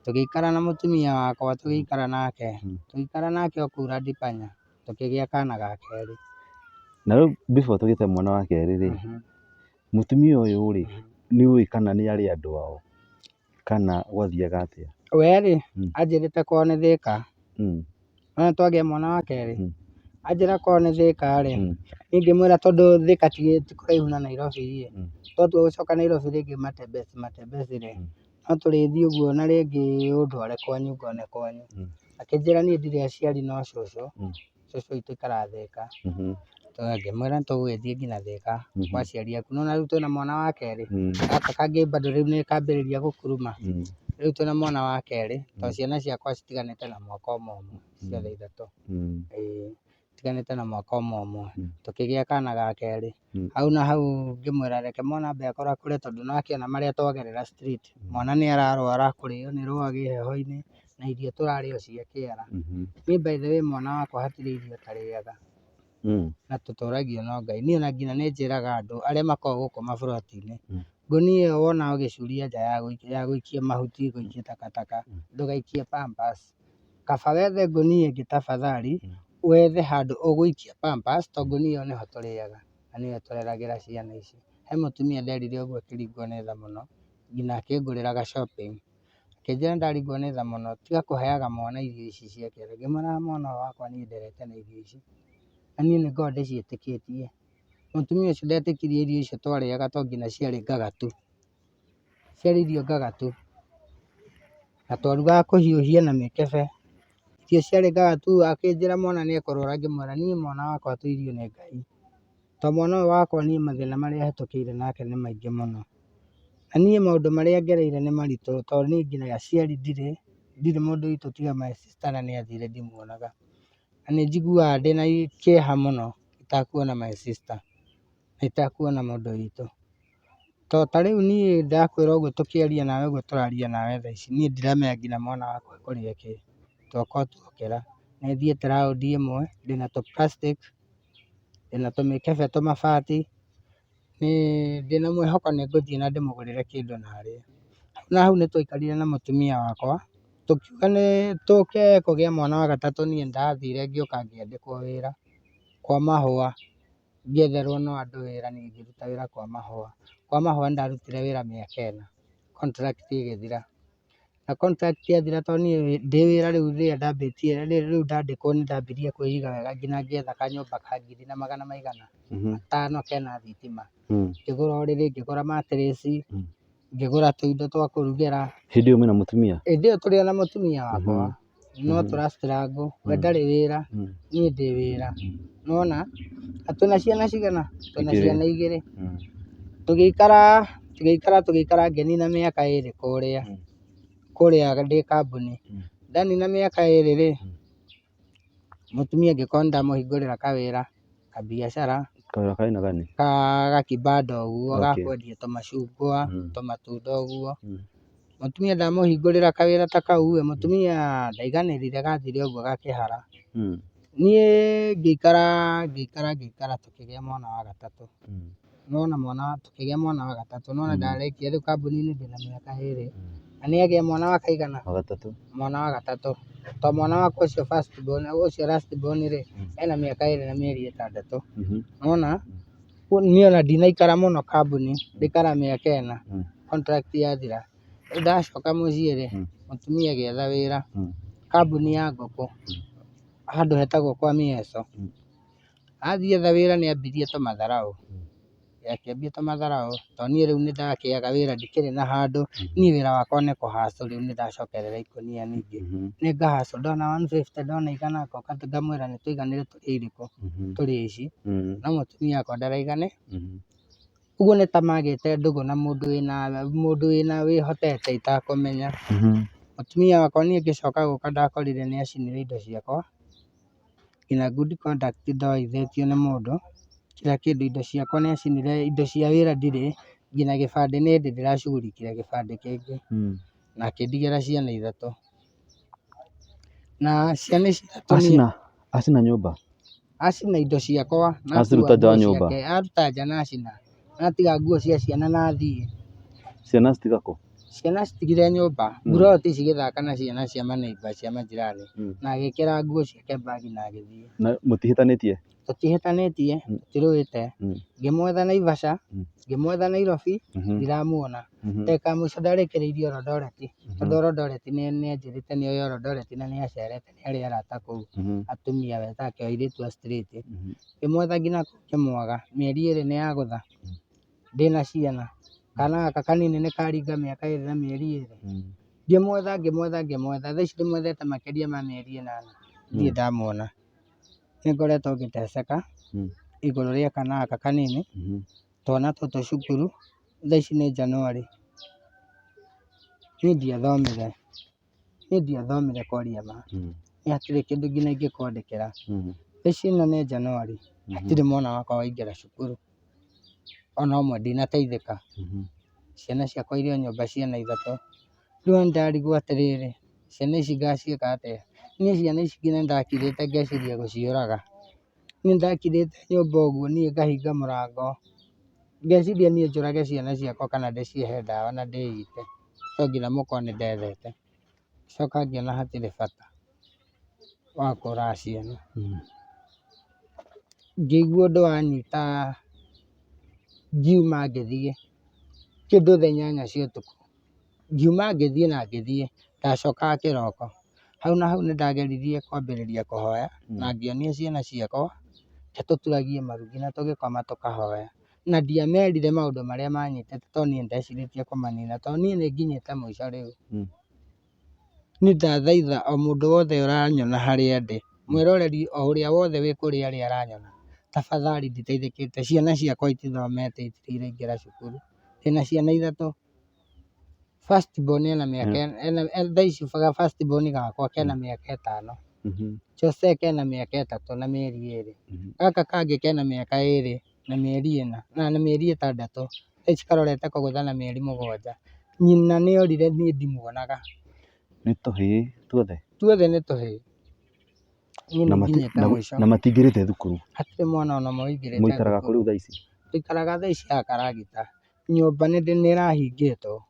Tũgĩikara na mũtumia wakwa, tũgĩikara nake, tũgĩikara nake o kũu Landipanya, tũkĩgĩa kana ga kerĩ. Na rĩu before tũgĩte mwana wa kerĩ rĩ, mũtumia ũyũ rĩ, nĩ ũĩ kana nĩ arĩ andũ ao kana gwathiaga atĩa? We rĩ, anjĩrĩte kwao nĩ Thĩka. Nĩwona twagĩa mwana wa kerĩ, anjĩra kwao nĩ Thĩka rĩ, niĩ ngĩmwĩra tondũ Thĩka ti kũraihu na Nairobi rĩ, twatua gũcoka Nairobi rĩngĩ matembezi matembezi rĩ, no tũrĩthiĩ ũguo na rĩngĩ ũndware kwanyu ngone kwanyu. Akĩnjĩra niĩ ndirĩ aciari no cũcũ, cũcũ witũ aikaraga Thĩka. Ngĩmwĩra nĩ tũgũgĩthiĩ nginya Thĩka kwa aciari aku. Nĩwona rĩu twĩna mwana wa kerĩ, gaka kangĩ bado rĩu nĩ kambĩrĩria gũkuruma. Rĩu twĩna mwana wa kerĩ, tondũ ciana ciakwa citiganĩte na mwaka ũmwe ũmwe ciothe ithatũ. Ĩĩ citiganĩte na mwaka ũmwe ũmwe. Tũkĩgĩa kana ga kerĩ, hau na hau ngĩmwĩra reke mwana ambe akũrakũre tondũ nĩ wakĩona marĩa twagerera street, mwana nĩ ararwara kũrĩo nĩ rwagĩ heho-inĩ na irio tũrarĩa o cia kĩara. Niĩ by the way mwana wakwa hatirĩ irio atarĩaga na tũtũragio no Ngai. Niĩ ona nginya nĩ njĩraga andũ arĩa makoragwo gũkũ maburoti-inĩ, ngũnia ĩyo wona ũgĩcuria nja ya gũikia mahuti, gũikia takataka, ndũgaikie pampers. Kaba wethe ngũnia ĩngĩ tafadhali, wethe handũ ũgũikia pampers tondũ ngũnia ĩyo nĩho tũrĩaga na nĩyo tũreragĩra ciana ici. He mũtumia nderire ũguo akĩringwo nĩ tha mũno, nginya akĩngũrĩra ga shopping. Akĩnjĩra nĩndaringwo nĩ tha mũno, tiga kũheaga mwana irio ici cia kĩoro. Ngĩmwĩra mwana ũyũ wakwa niĩ nderete na irio ici, na niĩ nĩngoragwo ndĩciĩtĩkĩtie. Mũtumia ũcio ndetĩkirie irio icio twarĩaga to nginya ciarĩ ngagatu, ciarĩ irio ngagatu. Na twarugaga kũhiũhia na mĩkebe. Irio ciarĩ ngagatu, akĩnjĩra mwana nĩ ekũrwara ngĩmwĩra niĩ mwana wakwa tũirio nĩ Ngai. To mwana ũyũ wakwa niĩ mathĩna marĩa hetũkĩire nake nĩ maingĩ mũno. Na niĩ maũndũ marĩa ngereire nĩ maritũ tondũ niĩ nginya aciari ndirĩ, ndirĩ mũndũ witũ tiga my sister na nĩ athire ndimuonaga. Na nĩ njiguaga ndĩna kĩeha mũno itakuona my sister, na itakuona mũndũ witũ. To ta rĩu niĩ ndakwĩra ũguo tũkĩaria nawe ũguo tũraria nawe thaa ici, niĩ ndiramenya nginya mwana wakwa ekũrĩa kĩ, toka tuokĩra. Nĩ thiĩte raũndi ĩmwe, ndĩna tũ plastic, ndĩna tũmĩkebe tũmabati, ndĩna mwĩhoko nĩ ngũthiĩ na ndĩmũgũrĩre kĩndũ na arĩe. Na hau nĩ twaikarire na mũtumia wakwa, tũkiuga nĩ tũke kũgĩa mwana wa gatatũ niĩ ndathire ngĩũka ngĩandĩkwo wĩra kwa mahũa, ngĩetherwo no andũ wĩra niĩ ngĩruta wĩra kwa mahũa. Kwa mahũa nĩ ndarutire wĩra mĩaka ĩna, contract ĩgĩthira. Na contract yathira tondũ niĩ ndĩ wĩra rĩu rĩrĩa ndambĩtie rĩu ndandĩkwo nĩ ndambirie kwĩiga wega nginya ngĩetha kanyũmba ka ngiri na magana maigana matano kena thitima. Ngĩgũra ũrĩrĩ, ngĩgũra mattress, ngĩgũra tũindo twa kũrugĩra. Hĩndĩ ĩyo mwĩna mũtumia? Hĩndĩ ĩyo tũrĩ o na mũtumia wakwa, no tũra struggle, we ndarĩ wĩra, niĩ ndĩ wĩra. Nĩwona? Na twĩna ciana cigana? Twĩna ciana igĩrĩ. Tũgĩikara, tũgĩikara tũgĩikara ngĩnina mĩaka ĩrĩ kũrĩa, kũrĩa ndĩ kambuni. Ndanina mĩaka ĩrĩ rĩ, mũtumia ngĩkorwo nĩndamũhingũrĩra kawĩra, kabiacara. Kawĩra kaina gani? Ka gakibanda ũguo ga kwendia tũmacungwa, tũmatunda ũguo. Mũtumia ndamũhingũrĩra kawĩra ta kau ĩ, mũtumia ndaiganĩrire gathire ũguo gakĩhara. Niĩ ngĩikara ngĩikara ngĩikara tũkĩgĩa mwana wa gatatũ. Nĩwona mwana tũkĩgĩa mwana wa gatatũ, nĩwona ndarĩkia rĩu kambuni-inĩ ndĩna mĩaka ĩrĩ, na nĩagĩa mwana wa kaigana? Wa gatatũ. Mwana wa gatatũ. To mwana wakwa ũcio first born, ũcio last born rĩ, ena mĩaka ĩrĩ na mĩeri ĩtandatũ. Nĩwona? Niĩ ona ndinaikara mũno kambuni, ndaikara mĩaka ĩna, contract yathira. Rĩu ndacoka mũciĩ rĩ, mũtumia agĩetha wĩra, kambuni ya ngũkũ, handũ hetagwo kwa Mieco. Athiĩ etha wĩra nĩ ambirie tũmatharaũ, akĩambia tũmatharaũ, tondũ niĩ rĩu nĩ ndakĩaga wĩra ndikĩrĩ na handũ, niĩ wĩra wakwa nĩ kũ hustle rĩu nĩ ndacokerera ikũnia ningĩ, nĩ nga hustle ndona 150 ndona igana ngoka ngamwĩra nĩ tũiganĩre tũrĩe irĩkũ, tũrĩe ici, no mũtumia wakwa ndaraigana, ũguo nĩ ta magĩte ndũgũ na mũndũ wĩna wĩhotete itakũmenya. Mũtumia wakwa niĩ ngĩcoka gũka ndakorire nĩ acinire indo ciakwa. Nginya good conduct ndoithĩtio nĩ mũndũ, kila kĩndũ indo ciakwa nĩ acinire, indo cia wĩra ndirĩ, nginya gĩbandĩ nĩ ndĩ ndĩracugurikĩra gĩbandĩ kĩngĩ, na akĩndigĩra ciana ithatũ. Na ciana ici ithatũ niĩ Acina, acina nyũmba? Acina indo ciakwa na akua Aciruta nja nguo wa nyũmba? ciake, aruta nja na acina, na atiga nguo cia ciana na athiĩ. Ciana citiga kũ? Ciana acitigire nyũmba, mburoti cigĩthaka na ciana cia maneiba cia manjirani, na agĩkĩra nguo ciake mbagi na agĩthiĩ. Na mũtihĩtanĩtie? Tũtihĩtanĩtie, tũtirũĩte, ngĩmwetha Naivasha, ngĩmwetha Nairobi, ndiramuona. Ndagĩka ya mũico ndarĩkĩrĩirie Eldoret, tondũ Eldoret nĩ anjĩrĩte nĩ oĩ Eldoret na nĩ acerete nĩ arĩ arata kũu, atumia take airĩtu a street. Ngĩmwetha nginya kũu ngĩmwaga, mĩeri ĩrĩ nĩ yagũtha, ndĩna ciana, kana gaka kanini nĩ karinga mĩaka ĩrĩ na mĩeri ĩrĩ. Ngĩmwetha ngĩmwetha ngĩmwetha, thaa ici ndĩmwethete makĩria ma mĩeri ĩnana, ndirĩ ndamuona. Nĩ ngoretwo ngĩteceka igũrũ rĩa kana gaka kanini, twana tũtũ cukuru, thaa ici nĩ January. Niĩ ndiathomire, niĩ ndiathomire kwaria ma, niĩ hatirĩ kĩndũ nginya ingĩkwandĩkĩra. Thaa ici ĩno nĩ January, hatirĩ mwana wakwa waingĩra cukuru, ona ũmwe ndinateithĩka. Ciana ciakwa irĩ o nyũmba ciana ithatũ. Rĩu nĩ ndarigwo atĩrĩrĩ, ciana ici ngaciĩka atĩa? Niĩ ciana ici nginya nĩ ndakirĩte ngeciria gũciũraga. Niĩ ndakirĩte nyũmba ũguo niĩ ngahinga mũrango, ngeciria niĩ njũrage ciana ciakwa kana ndĩcihe ndawa na ndĩite, to nginya mũkorwo nĩ ndethete. Ngĩcoka ngĩona hatirĩ bata wa kũraga ciana. Ngĩigua ũndũ wanyita ngiuma ngĩthiĩ kĩndũ thaa inyanya cia ũtukũ. Ngiuma ngĩthiĩ na ngĩthiĩ, ndacokaga kĩroko. Hau na hau nĩ ndageririe kwambĩrĩria kũhoya, na ngĩonia ciana ciakwa, reke tũturagie maru nginya tũgĩkoma tũkahoya. Na ndiamerire maũndũ marĩa manyitĩte tondũ niĩ ndecirĩtie kũmanina, tondũ niĩ nĩ nginyĩte mũico rĩu. Niĩ ndathaitha o mũndũ wothe ũranyona harĩa ndĩ, mwĩroreri o ũrĩa wothe wĩ kũrĩa arĩ aranyona, tafadhali nditeithĩkĩte, ciana ciakwa itithomete itirĩ iraingĩra cukuru. Ndĩna ciana ithatũ. First born ena mĩaka ena thaa ici first born gakwa kena mĩaka ĩtano. Jose kena mĩaka ĩtatũ na mĩeri ĩrĩ. Gaka kangĩ kena mĩaka ĩrĩ na mĩeri ĩna na mĩeri ĩtandatũ. Thaa ici karorete kũgũtha na mĩeri mũgwanja. Nyina nĩ orire niĩ ndimuonaga. Nĩ tũhĩĩ tuothe? Tuothe nĩ tũhĩĩ. Niĩ nĩ nginyĩte mũico. Na matingĩrĩte thukuru? Hatirĩ mwana ona ũmwe ũingĩrĩte Mũikaraga kũ thukuru. rĩu thaa ici? Tũikaraga thaa ici haha Karagita. Nyũmba nĩ ĩrahingĩtwo,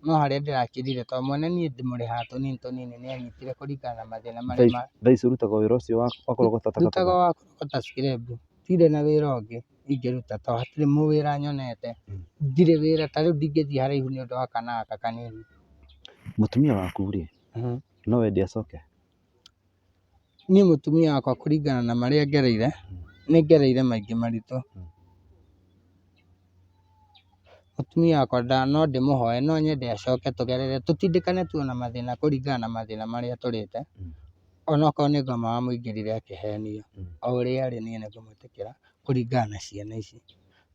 no harĩa ndĩrakĩrire tondũ mwene niĩ ndĩmũrĩhaga tũnini tũnini nĩ anyitire kũringana na mathĩna marĩa ma. Thaa ici ũrutaga wĩra ũcio wa kũrogota takataka? Ndutaga wa kũrogota scrap, ndirĩ na wĩra ũngĩ ingĩruta tondũ hatirĩ wĩra nyonete, ndirĩ wĩra ta rĩu ndingĩthiĩ haraihu nĩ ũndũ wa kana gaka kanini. Mũtumia waku rĩ, no wende acoke? Niĩ mũtumia wakwa kũringana na marĩa ngereire, nĩ ngereire maingĩ maritũ. Mũtumia wakwa no ndĩmũhoe no nyende acoke tũgerere tũtindĩkane tuona mathĩna kũringana na mathĩna marĩa tũrĩte, onokorwo nĩ ngoma wamũingĩrire akĩhenio, o ũrĩa arĩ niĩ nĩ ngũmwĩtĩkĩra kũringana na ciana ici.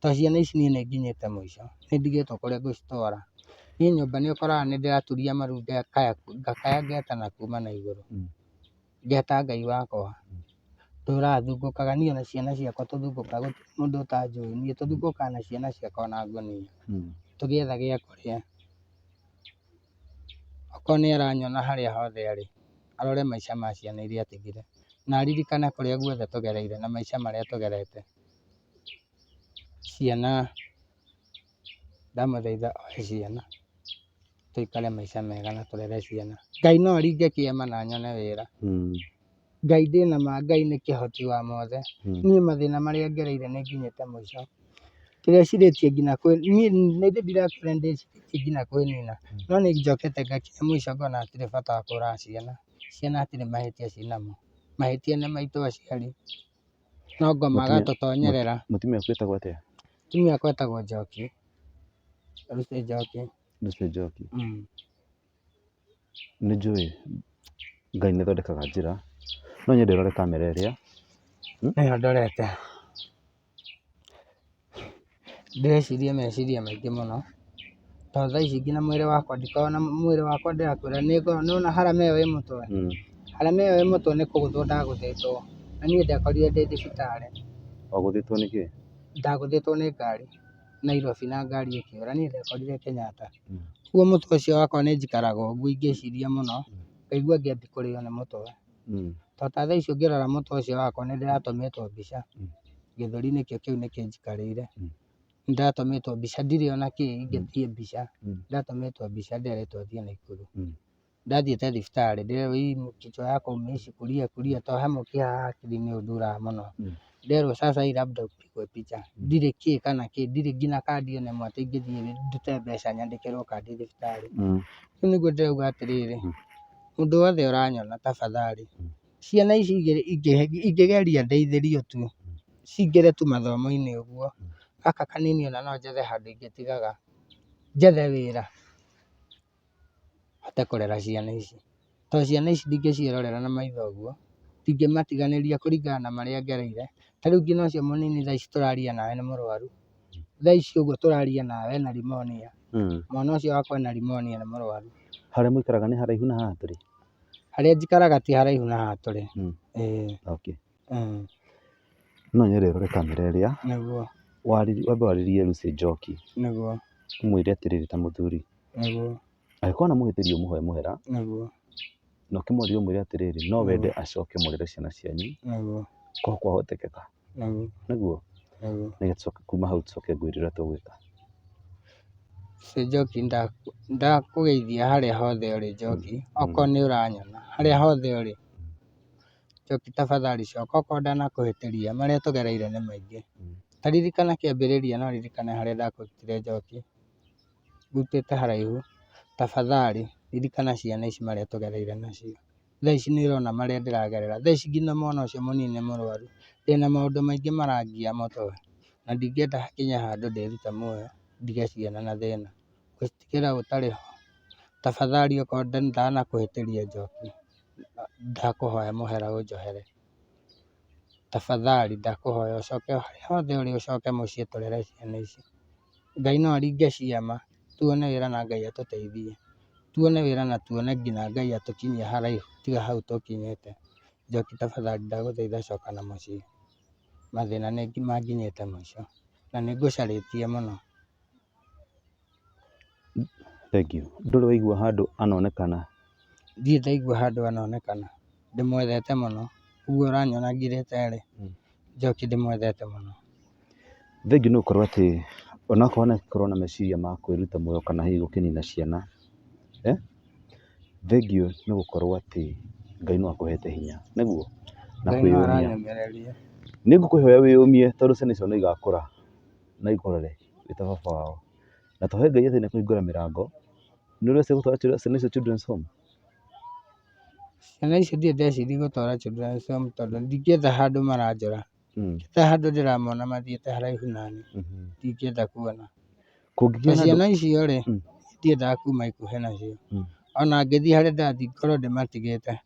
Tondũ ciana ici niĩ nĩ nginyĩte mũico, nĩ ndigĩtwo kũrĩa ngũcitwara. Niĩ nyũmba nĩ ũkoraga nĩ ndĩraturia maru ngakaya ngakaya ngetana kuma na igũrũ, ngeta Ngai wakwa. Ndũraga thumbũkaga niĩ ona ciana ciakwa tũthumbũkaga gũtirĩ mũndũ ũtanjũĩ niĩ tũthumbũkaga na ciana ciakwa na ngũnia, tũgĩetha gĩa kũrĩa. Okorwo nĩ aranyona harĩa hothe arĩ, arore maica ma ciana iria atigire, na aririkane kũrĩa guothe tũgereire na maica marĩa tũgerete. Ciana, ndamũthaitha oe ciana, tũikare maica mega na tũrere ciana. Ngai no aringe kĩama na nyone wĩra. Ngai ndĩna ma Ngai nĩ kĩhoti wa mothe. Niĩ mathĩna marĩa ngereire nĩ nginyĩte mũico. Ndĩrecirĩtie nginya kwĩ niĩ nĩ ndĩrakwĩra nĩ ndĩrecirĩtie nginya kwĩnina, no nĩ njokete ngakinya mũico ngona hatirĩ bata wa kũraga ciana. Ciana hatirĩ mahĩtia ciĩnamo, mahĩtia nĩ maitũ aciari. No ngoma agatũtonyerera. Mũtumia waku etagwo atĩa? Mũtumia wakwa etagwo Njoki, Lucy Njoki. Lucy Njoki. Nĩ njũĩ Ngai nĩ athondekaga njĩra, no nyende ũrore kamera ĩrĩa. Nĩyo ndorete. Ndĩreciria meciria maingĩ mũno, tondũ thaa ici nginya mwĩrĩ wakwa ndikoragwo na mwĩrĩ wakwa ndĩrakwĩra nĩ wona harama ĩyo ĩ mũtwe, harama ĩyo ĩ mũtwe nĩ kũgũthwo ndagũthĩtwo, na niĩ ndekorire ndĩ thibitarĩ. Wagũthĩtwo nĩ kĩ? Ndagũthĩtwo nĩ ngari Nairobi na ngari ĩkĩũra, niĩ ndekorire Kenyatta. Koguo mũtwe ũcio wakwa nĩ njikaraga ũguo ingĩciria mũno, ngaigua ngĩambia kũrĩo nĩ mũtwe. To ta thaa ici ũngĩrora mũtwe ũcio wakwa nĩ ndĩratũmĩtwo mbica, gĩthũri nĩkĩo kĩu nĩkĩo njikarĩire. Nĩ ndĩratũmĩtwo mbica ndirĩ ona kĩ ingĩthiĩ mbica, ndatũmĩtwo mbica nderĩtwo thiĩ Naikuru. Ndathiĩte thibitarĩ ndĩrerwo hii kichwa yako umeishi kulia kulia to he mũkiha haha hakiri-inĩ ũnduraga mũno. Nderwo sasa hii labda upigwe picha. Ndirĩ kĩ kana kĩ, ndirĩ nginya kandi ona ĩmwe atĩ ingĩthiĩ ndute mbeca nyandĩkĩrwo kandi thibitarĩ. Rĩu nĩguo ndĩrauga atĩrĩrĩ, mũndũ wothe ũranyona tafadhali, ciana ici igĩrĩ ingĩgeria ndeithĩrio tu, cingĩre tu mathomo-inĩ ũguo, gaka kanini ona no njethe handũ ingĩtigaga, njethe wĩra, hote kũrera ciana ici. Tondũ ciana ici ndingĩciĩrorera na maitho ũguo, ndingĩmatiganĩria kũringana na marĩa ngereire. Ta rĩu nginya ũcio mũnini thaa ici tũraria nawe nĩ mũrwaru. Thaa ici ũguo tũraria nawe ena pneumonia. Mwana ũcio wakwa ena pneumonia nĩ mũrwaru. Harĩa mũikaraga nĩ haraihu na haha tũrĩ? Harĩa njikaraga ti haraihu na haha tũrĩ. Ĩĩ. Okay. No nyende ũrore kamera ĩrĩa. Nĩguo. Wambe warĩrie Lucy Njoki. Nĩguo. Ũmwĩre atĩrĩrĩ ta mũthuri. Nĩguo. Angĩkorwo na mũhĩtĩria ũmũhoe mũhera. Nĩguo. Na ũkĩmwarĩrie ũmwĩre atĩrĩrĩ, no wende acoke mũrere ciana cianyu. Nĩguo. Korwo kwahotekeka. Nĩguo. Nĩguo? Nĩguo. Nĩgetha tũcoke kuma hau tũcoke ngwĩre ũrĩa tũgwĩka. Lucy Njoki ndakũgeithia harĩa hothe ũrĩ Njoki, okorwo nĩ ũranyona, harĩa hothe ũrĩ. Njoki tafadhali coka okorwo ndanakũhĩtĩria, marĩa tũgereire nĩ maingĩ. Ta ririkana kĩambĩrĩria na ũririkane harĩa ndakũrutire Njoki, ngũrutĩte haraihu, tafadhali ririkana ciana ici marĩa tũgereire nacio. Thaa ici nĩ ũrona marĩa ndĩragerera, thaa ici nginya mwana ũcio mũnini nĩ mũrwaru, ndĩna maũndũ maingĩ marangia mũtwe, na ndingĩenda hakinye handũ ndĩrute muoyo, ndige ciana na thĩna, ngũcitigĩra ũtarĩ ho. Tafadhali okorwo ndanakũhĩtĩria Njoki. Ndakũhoya mũhera ũnjohere. Tafadhali ndakũhoya ũcoke harĩa hothe ũrĩ ũcoke mũciĩ tũrere ciana ici. Ngai no aringe ciama, tuone wĩra na Ngai atũteithie. Tuone wĩra na tuone nginya Ngai atũkinyie haraihu tiga hau tũkinyĩte. Njoki tafadhali ndagũthaitha coka na mũciĩ. Mathĩna nĩ manginyĩte mũico na nĩ ngũcarĩtie mũno. Thengiũ. Ndũrĩ waigua handũ anonekana? Ndirĩ ndaigua handũ anonekana. Ndĩmwendete mũno. Ũguo ũranyona ngirĩte rĩ, Njoki ndĩmwendete mũno. Thengiũ nĩ gũkorwo atĩ onakorwo anakorwo na meciria ma kwĩruta muoyo kana hihi gũkĩnina ciana, thengiũ nĩ gũkorwo atĩ Ngai no akũhete hinya, nĩguo? Na Ngai no kwĩyũmia. aranyũmĩrĩria. Nĩ ngũkũhoya wĩyũmie tondũ ciana icio nĩ igakũra na ikũrore wĩ ta baba wao. Na tũhoe Ngai atĩ nĩ ekũhingũra mĩrango, nĩ ũreciria gũtwara ciana icio children's home? Ciana icio ndirĩ ndeciria gũtwara children's home tondũ ndingĩenda handũ maranjora. Ta handũ ndĩramona mathiĩte haraihu naniĩ, ndingĩenda kuona. Kũngĩgĩa na andũ Ciana icio rĩ, ndiendaga kuma ikuhĩ nacio. Ona ngĩthiĩ harĩa ndĩrathiĩ ngorwo ndĩmatigĩte,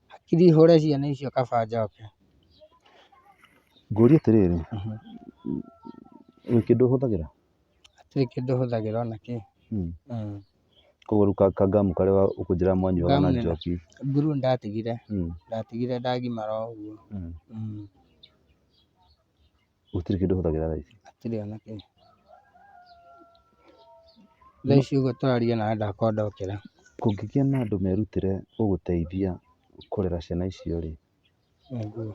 hakiri hũre ciana icio kaba njoke. Ngũrie atĩrĩrĩ, gwĩ kĩndũ ũhũthagĩra? Hatirĩ kĩndũ hũthagĩra ona kĩ. Koguo rĩu kangamu karĩa ũkũnjĩra mwanyuaga na njoki. Nguru ndatigire, ndatigire ndagimara o ũguo. Gũtirĩ kĩndũ ũhũthagĩra thaa ici? Hatirĩ ona kĩ. Thaa ici ũguo tũraria nawe ndakorwo ndokĩra. Kũngĩgĩa na andũ merutĩre gũgũteithia kũrera ciana icio rĩ, Nĩguo.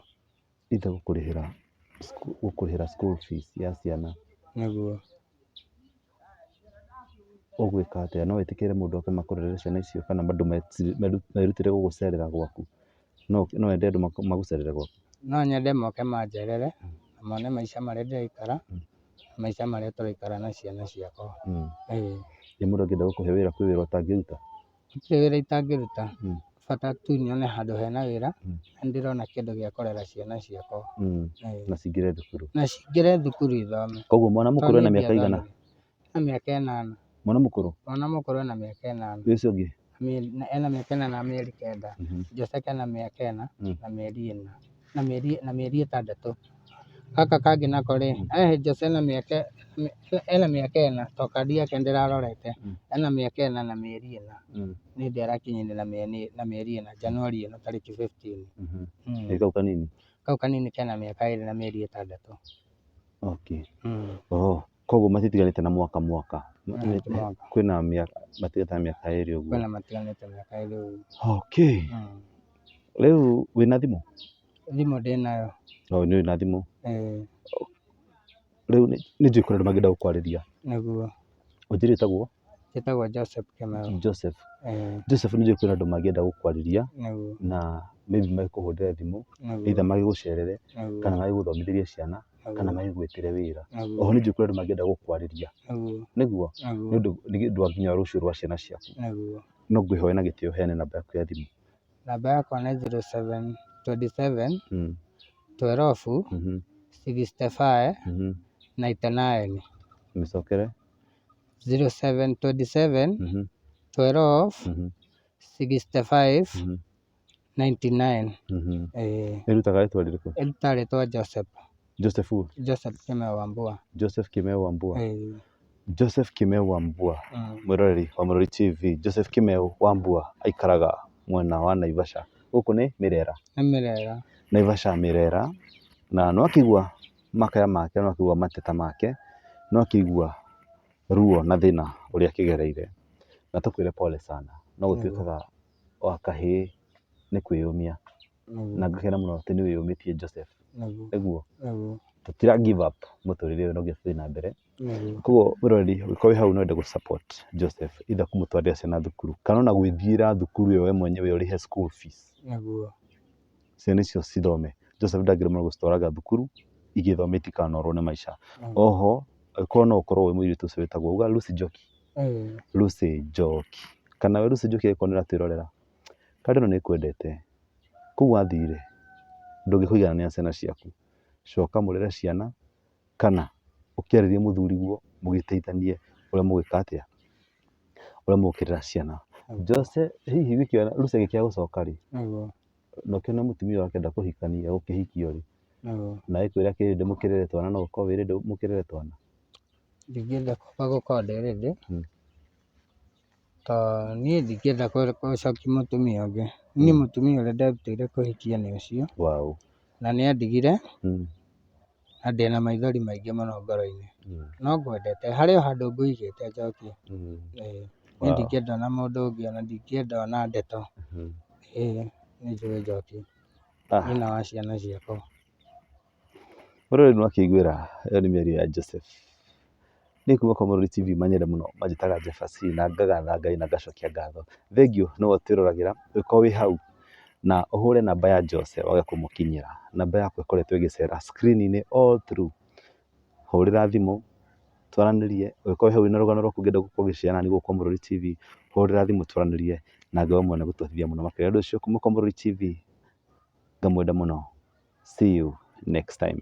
Either gũkũrĩhĩra school fees ya ciana. Nĩguo. Ũgwĩka atĩa? No wĩtĩkĩre mũndũ oke makũrerere ciana icio kana andũ merutĩre gũgũcerera gwaku? No wende andũ magũcerere gwaku? No nyende moke manjerere, na mone maica marĩa ndĩraikara, na maica marĩa tũraikara na ciana ciakwa. Ĩĩ. Ĩ mũndũ angĩenda gũkũhe wĩra kwĩ wĩra ũtangĩruta? Gũtirĩ wĩra itangĩruta, bata tu nyone handũ hena wĩra, na nĩndĩrona kĩndũ gĩa kũrera ciana ciakwa. Na cingĩre thukuru. Na cingĩre thukuru ithome. Koguo mwana mũkũrũ ena mĩaka igana? Ena mĩaka ĩnana. Mwana mũkũrũ? Mwana mũkũrũ ena mĩaka ĩnana. Ĩ ũcio ũngĩ? Ena mĩaka ĩna na mĩeri kenda. Joseka ena mĩaka ĩna na mĩeri ĩna, na mĩeri ĩtandatũ. Gaka kangĩ nako rĩ, he Jose ena mĩaka ĩna, to kandi yake ndĩrarorete, ena mĩaka ĩna na mĩeri ĩna, nĩ hĩndĩ arakinyire na mĩeri ĩna, January ĩno tarĩki 15. Ĩ kau kanini? Kau kanini kena mĩaka ĩrĩ na mĩeri ĩtandatũ. Okay. Oh, koguo matitiganĩte na mwaka mwaka. Mwaka. Kwĩna mĩaka matiganĩte na mĩaka ĩrĩ ũguo. Kwĩna matiganĩte mĩaka ĩrĩ ũguo. Okay. Rĩu wĩna thimũ? Thimũ ndĩnayo. O nĩ wĩna thimũ. Ĩĩ. Rĩu nĩ njũĩ kũrĩ andũ mangĩenda gũkwarĩria. Nĩguo. Ũnjĩre wĩtagwo? Njĩtagwo Joseph Kĩmeu. Joseph. Ĩĩ. Joseph nĩ njũĩ kwĩna andũ mangĩenda gũkwarĩria. Nĩguo. Na maybe magĩkũhũrĩre thimũ. Nĩguo. Either magĩgũcerere. Nĩguo. Kana magĩgũthomithĩrie ciana. Kana Nĩguo. magĩgwĩtĩre wĩra. Nĩguo. Oho nĩ njũĩ kwĩna andũ mangĩenda gũkwarĩria. Nĩguo. Nĩguo? Nĩguo. Nĩ ũndũ nĩ ũndũ wa nginya rũciũ rwa ciana ciaku. Nĩguo. No ngwĩhoya na gĩtĩo ũheane namba yaku ya thimũ. Namba yakwa nĩ 0727 12 65 99. Mĩcokere. 0727 12 65 99. Ĩĩ. Ĩrutaga rĩtwa rĩrĩkũ? Ĩrutaga rĩtwa Joseph. Joseph ũ? Joseph Kĩmeo Wambua. Joseph Kĩmeo Wambua. Ĩĩ. Joseph Kĩmeu Wambua, mwĩroreri wa Mũrori TV. Joseph Kĩmeu Wambua aikaraga mwena wa Naivasha. Gũkũ nĩ Mĩrera? Nĩ Mĩrera. Naivasha Mĩrera. Na nĩ wakĩigua makaya make, nĩ wakĩigua mateta make, nĩ wakĩigua ruo na thĩna ũrĩa akĩgereire. Na tũkwĩre pole sana. No gũtuĩkaga wa kahĩĩ nĩ kwĩyũmia. Na ngakena mũno atĩ nĩ wĩyũmĩtie Joseph. Nĩguo? Tũtira give up mũtũrĩre ũyũ no nginya tũthiĩ na mbere. Koguo mwĩroreri ũngĩkorwo wĩ hau no wende gũ support Joseph either kũmũtwarĩra ciana thukuru kana ona gwĩthiĩra thukuru ĩyo we mwenyewe ũrĩhe school fees. Ciana icio cithome. Joseph ndangĩremwo nĩ gũcitwaraga thukuru igĩthome itikanorwo nĩ maica. Oho angĩkorwo no ũkorwo wĩ mũirĩtu ũcio wĩtagwo uga Lucy Njoki, Lucy Njoki. Kana we Lucy Njoki angĩkorwo nĩ ũratwĩrorera, kanda ĩno nĩ ĩkwendete. Kũu wathire ndũngĩkũiganania na ciana ciaku. Coka mũrere ciana kana ũkĩarĩrie mũthuriguo mũgĩteithanie ũrĩa mũgwĩka atĩa, ũrĩa mũgũkĩrera ciana. Jose hihi gĩkĩona Lucy agĩkĩaga gũcoka rĩ, na ũkĩone mũtumia ũyũ akĩenda kũhikania gũkĩhikio rĩ, na agĩkwĩra kĩrĩndĩ mũkĩrere twana no ũkorwo wĩ ready mũkĩrere twana? Ndingĩenda kwamba gũkorwo ndĩ ready. Tondũ niĩ ndingĩenda gũcokia mũtumia ũngĩ. Niĩ mũtumia ũrĩa nderutĩire kũhikia nĩ ũcio. Na nĩ andigire na ndĩna maithori maingĩ mũno ngoro-inĩ. No ngwendete, harĩ o handũ ngũigĩte njoki. Ĩĩ, niĩ ndingĩenda ona mũndũ ũngĩ ona ndingĩenda ona ndeto. Ĩĩ nĩ njũĩ njoki, nyina wa ciana ciakwa. Mũrori nĩ wakĩiguĩra ĩyo nĩ mĩario ya Joseph. Niĩ kuma kwa Mũrori TV manyende mũno manjĩtaga Jeff C na ngagatha Ngai na ngacokia ngatho. Thengiũ nĩwe ũtwĩroragĩra ũngĩkorwo wĩ hau na ũhũre namba ya Jose wage kũmũkinyĩra. Namba yakwa ĩkoretwo ĩgĩcera screen -inĩ all through. Hũrĩra thimũ twaranĩrie, ũngĩkorwo wĩ hau wĩna rũgano rwaku ũngĩenda gũkorwo ũgĩ share naniĩ gũkũ kwa Mũrori TV, hũrĩra thimũ twaranĩrie na Ngai we mwene gũtũteithia mũno makĩria. Nĩ ũndũ ũcio kuma kwa Mũrori TV ngamwenda mũno. See you next time.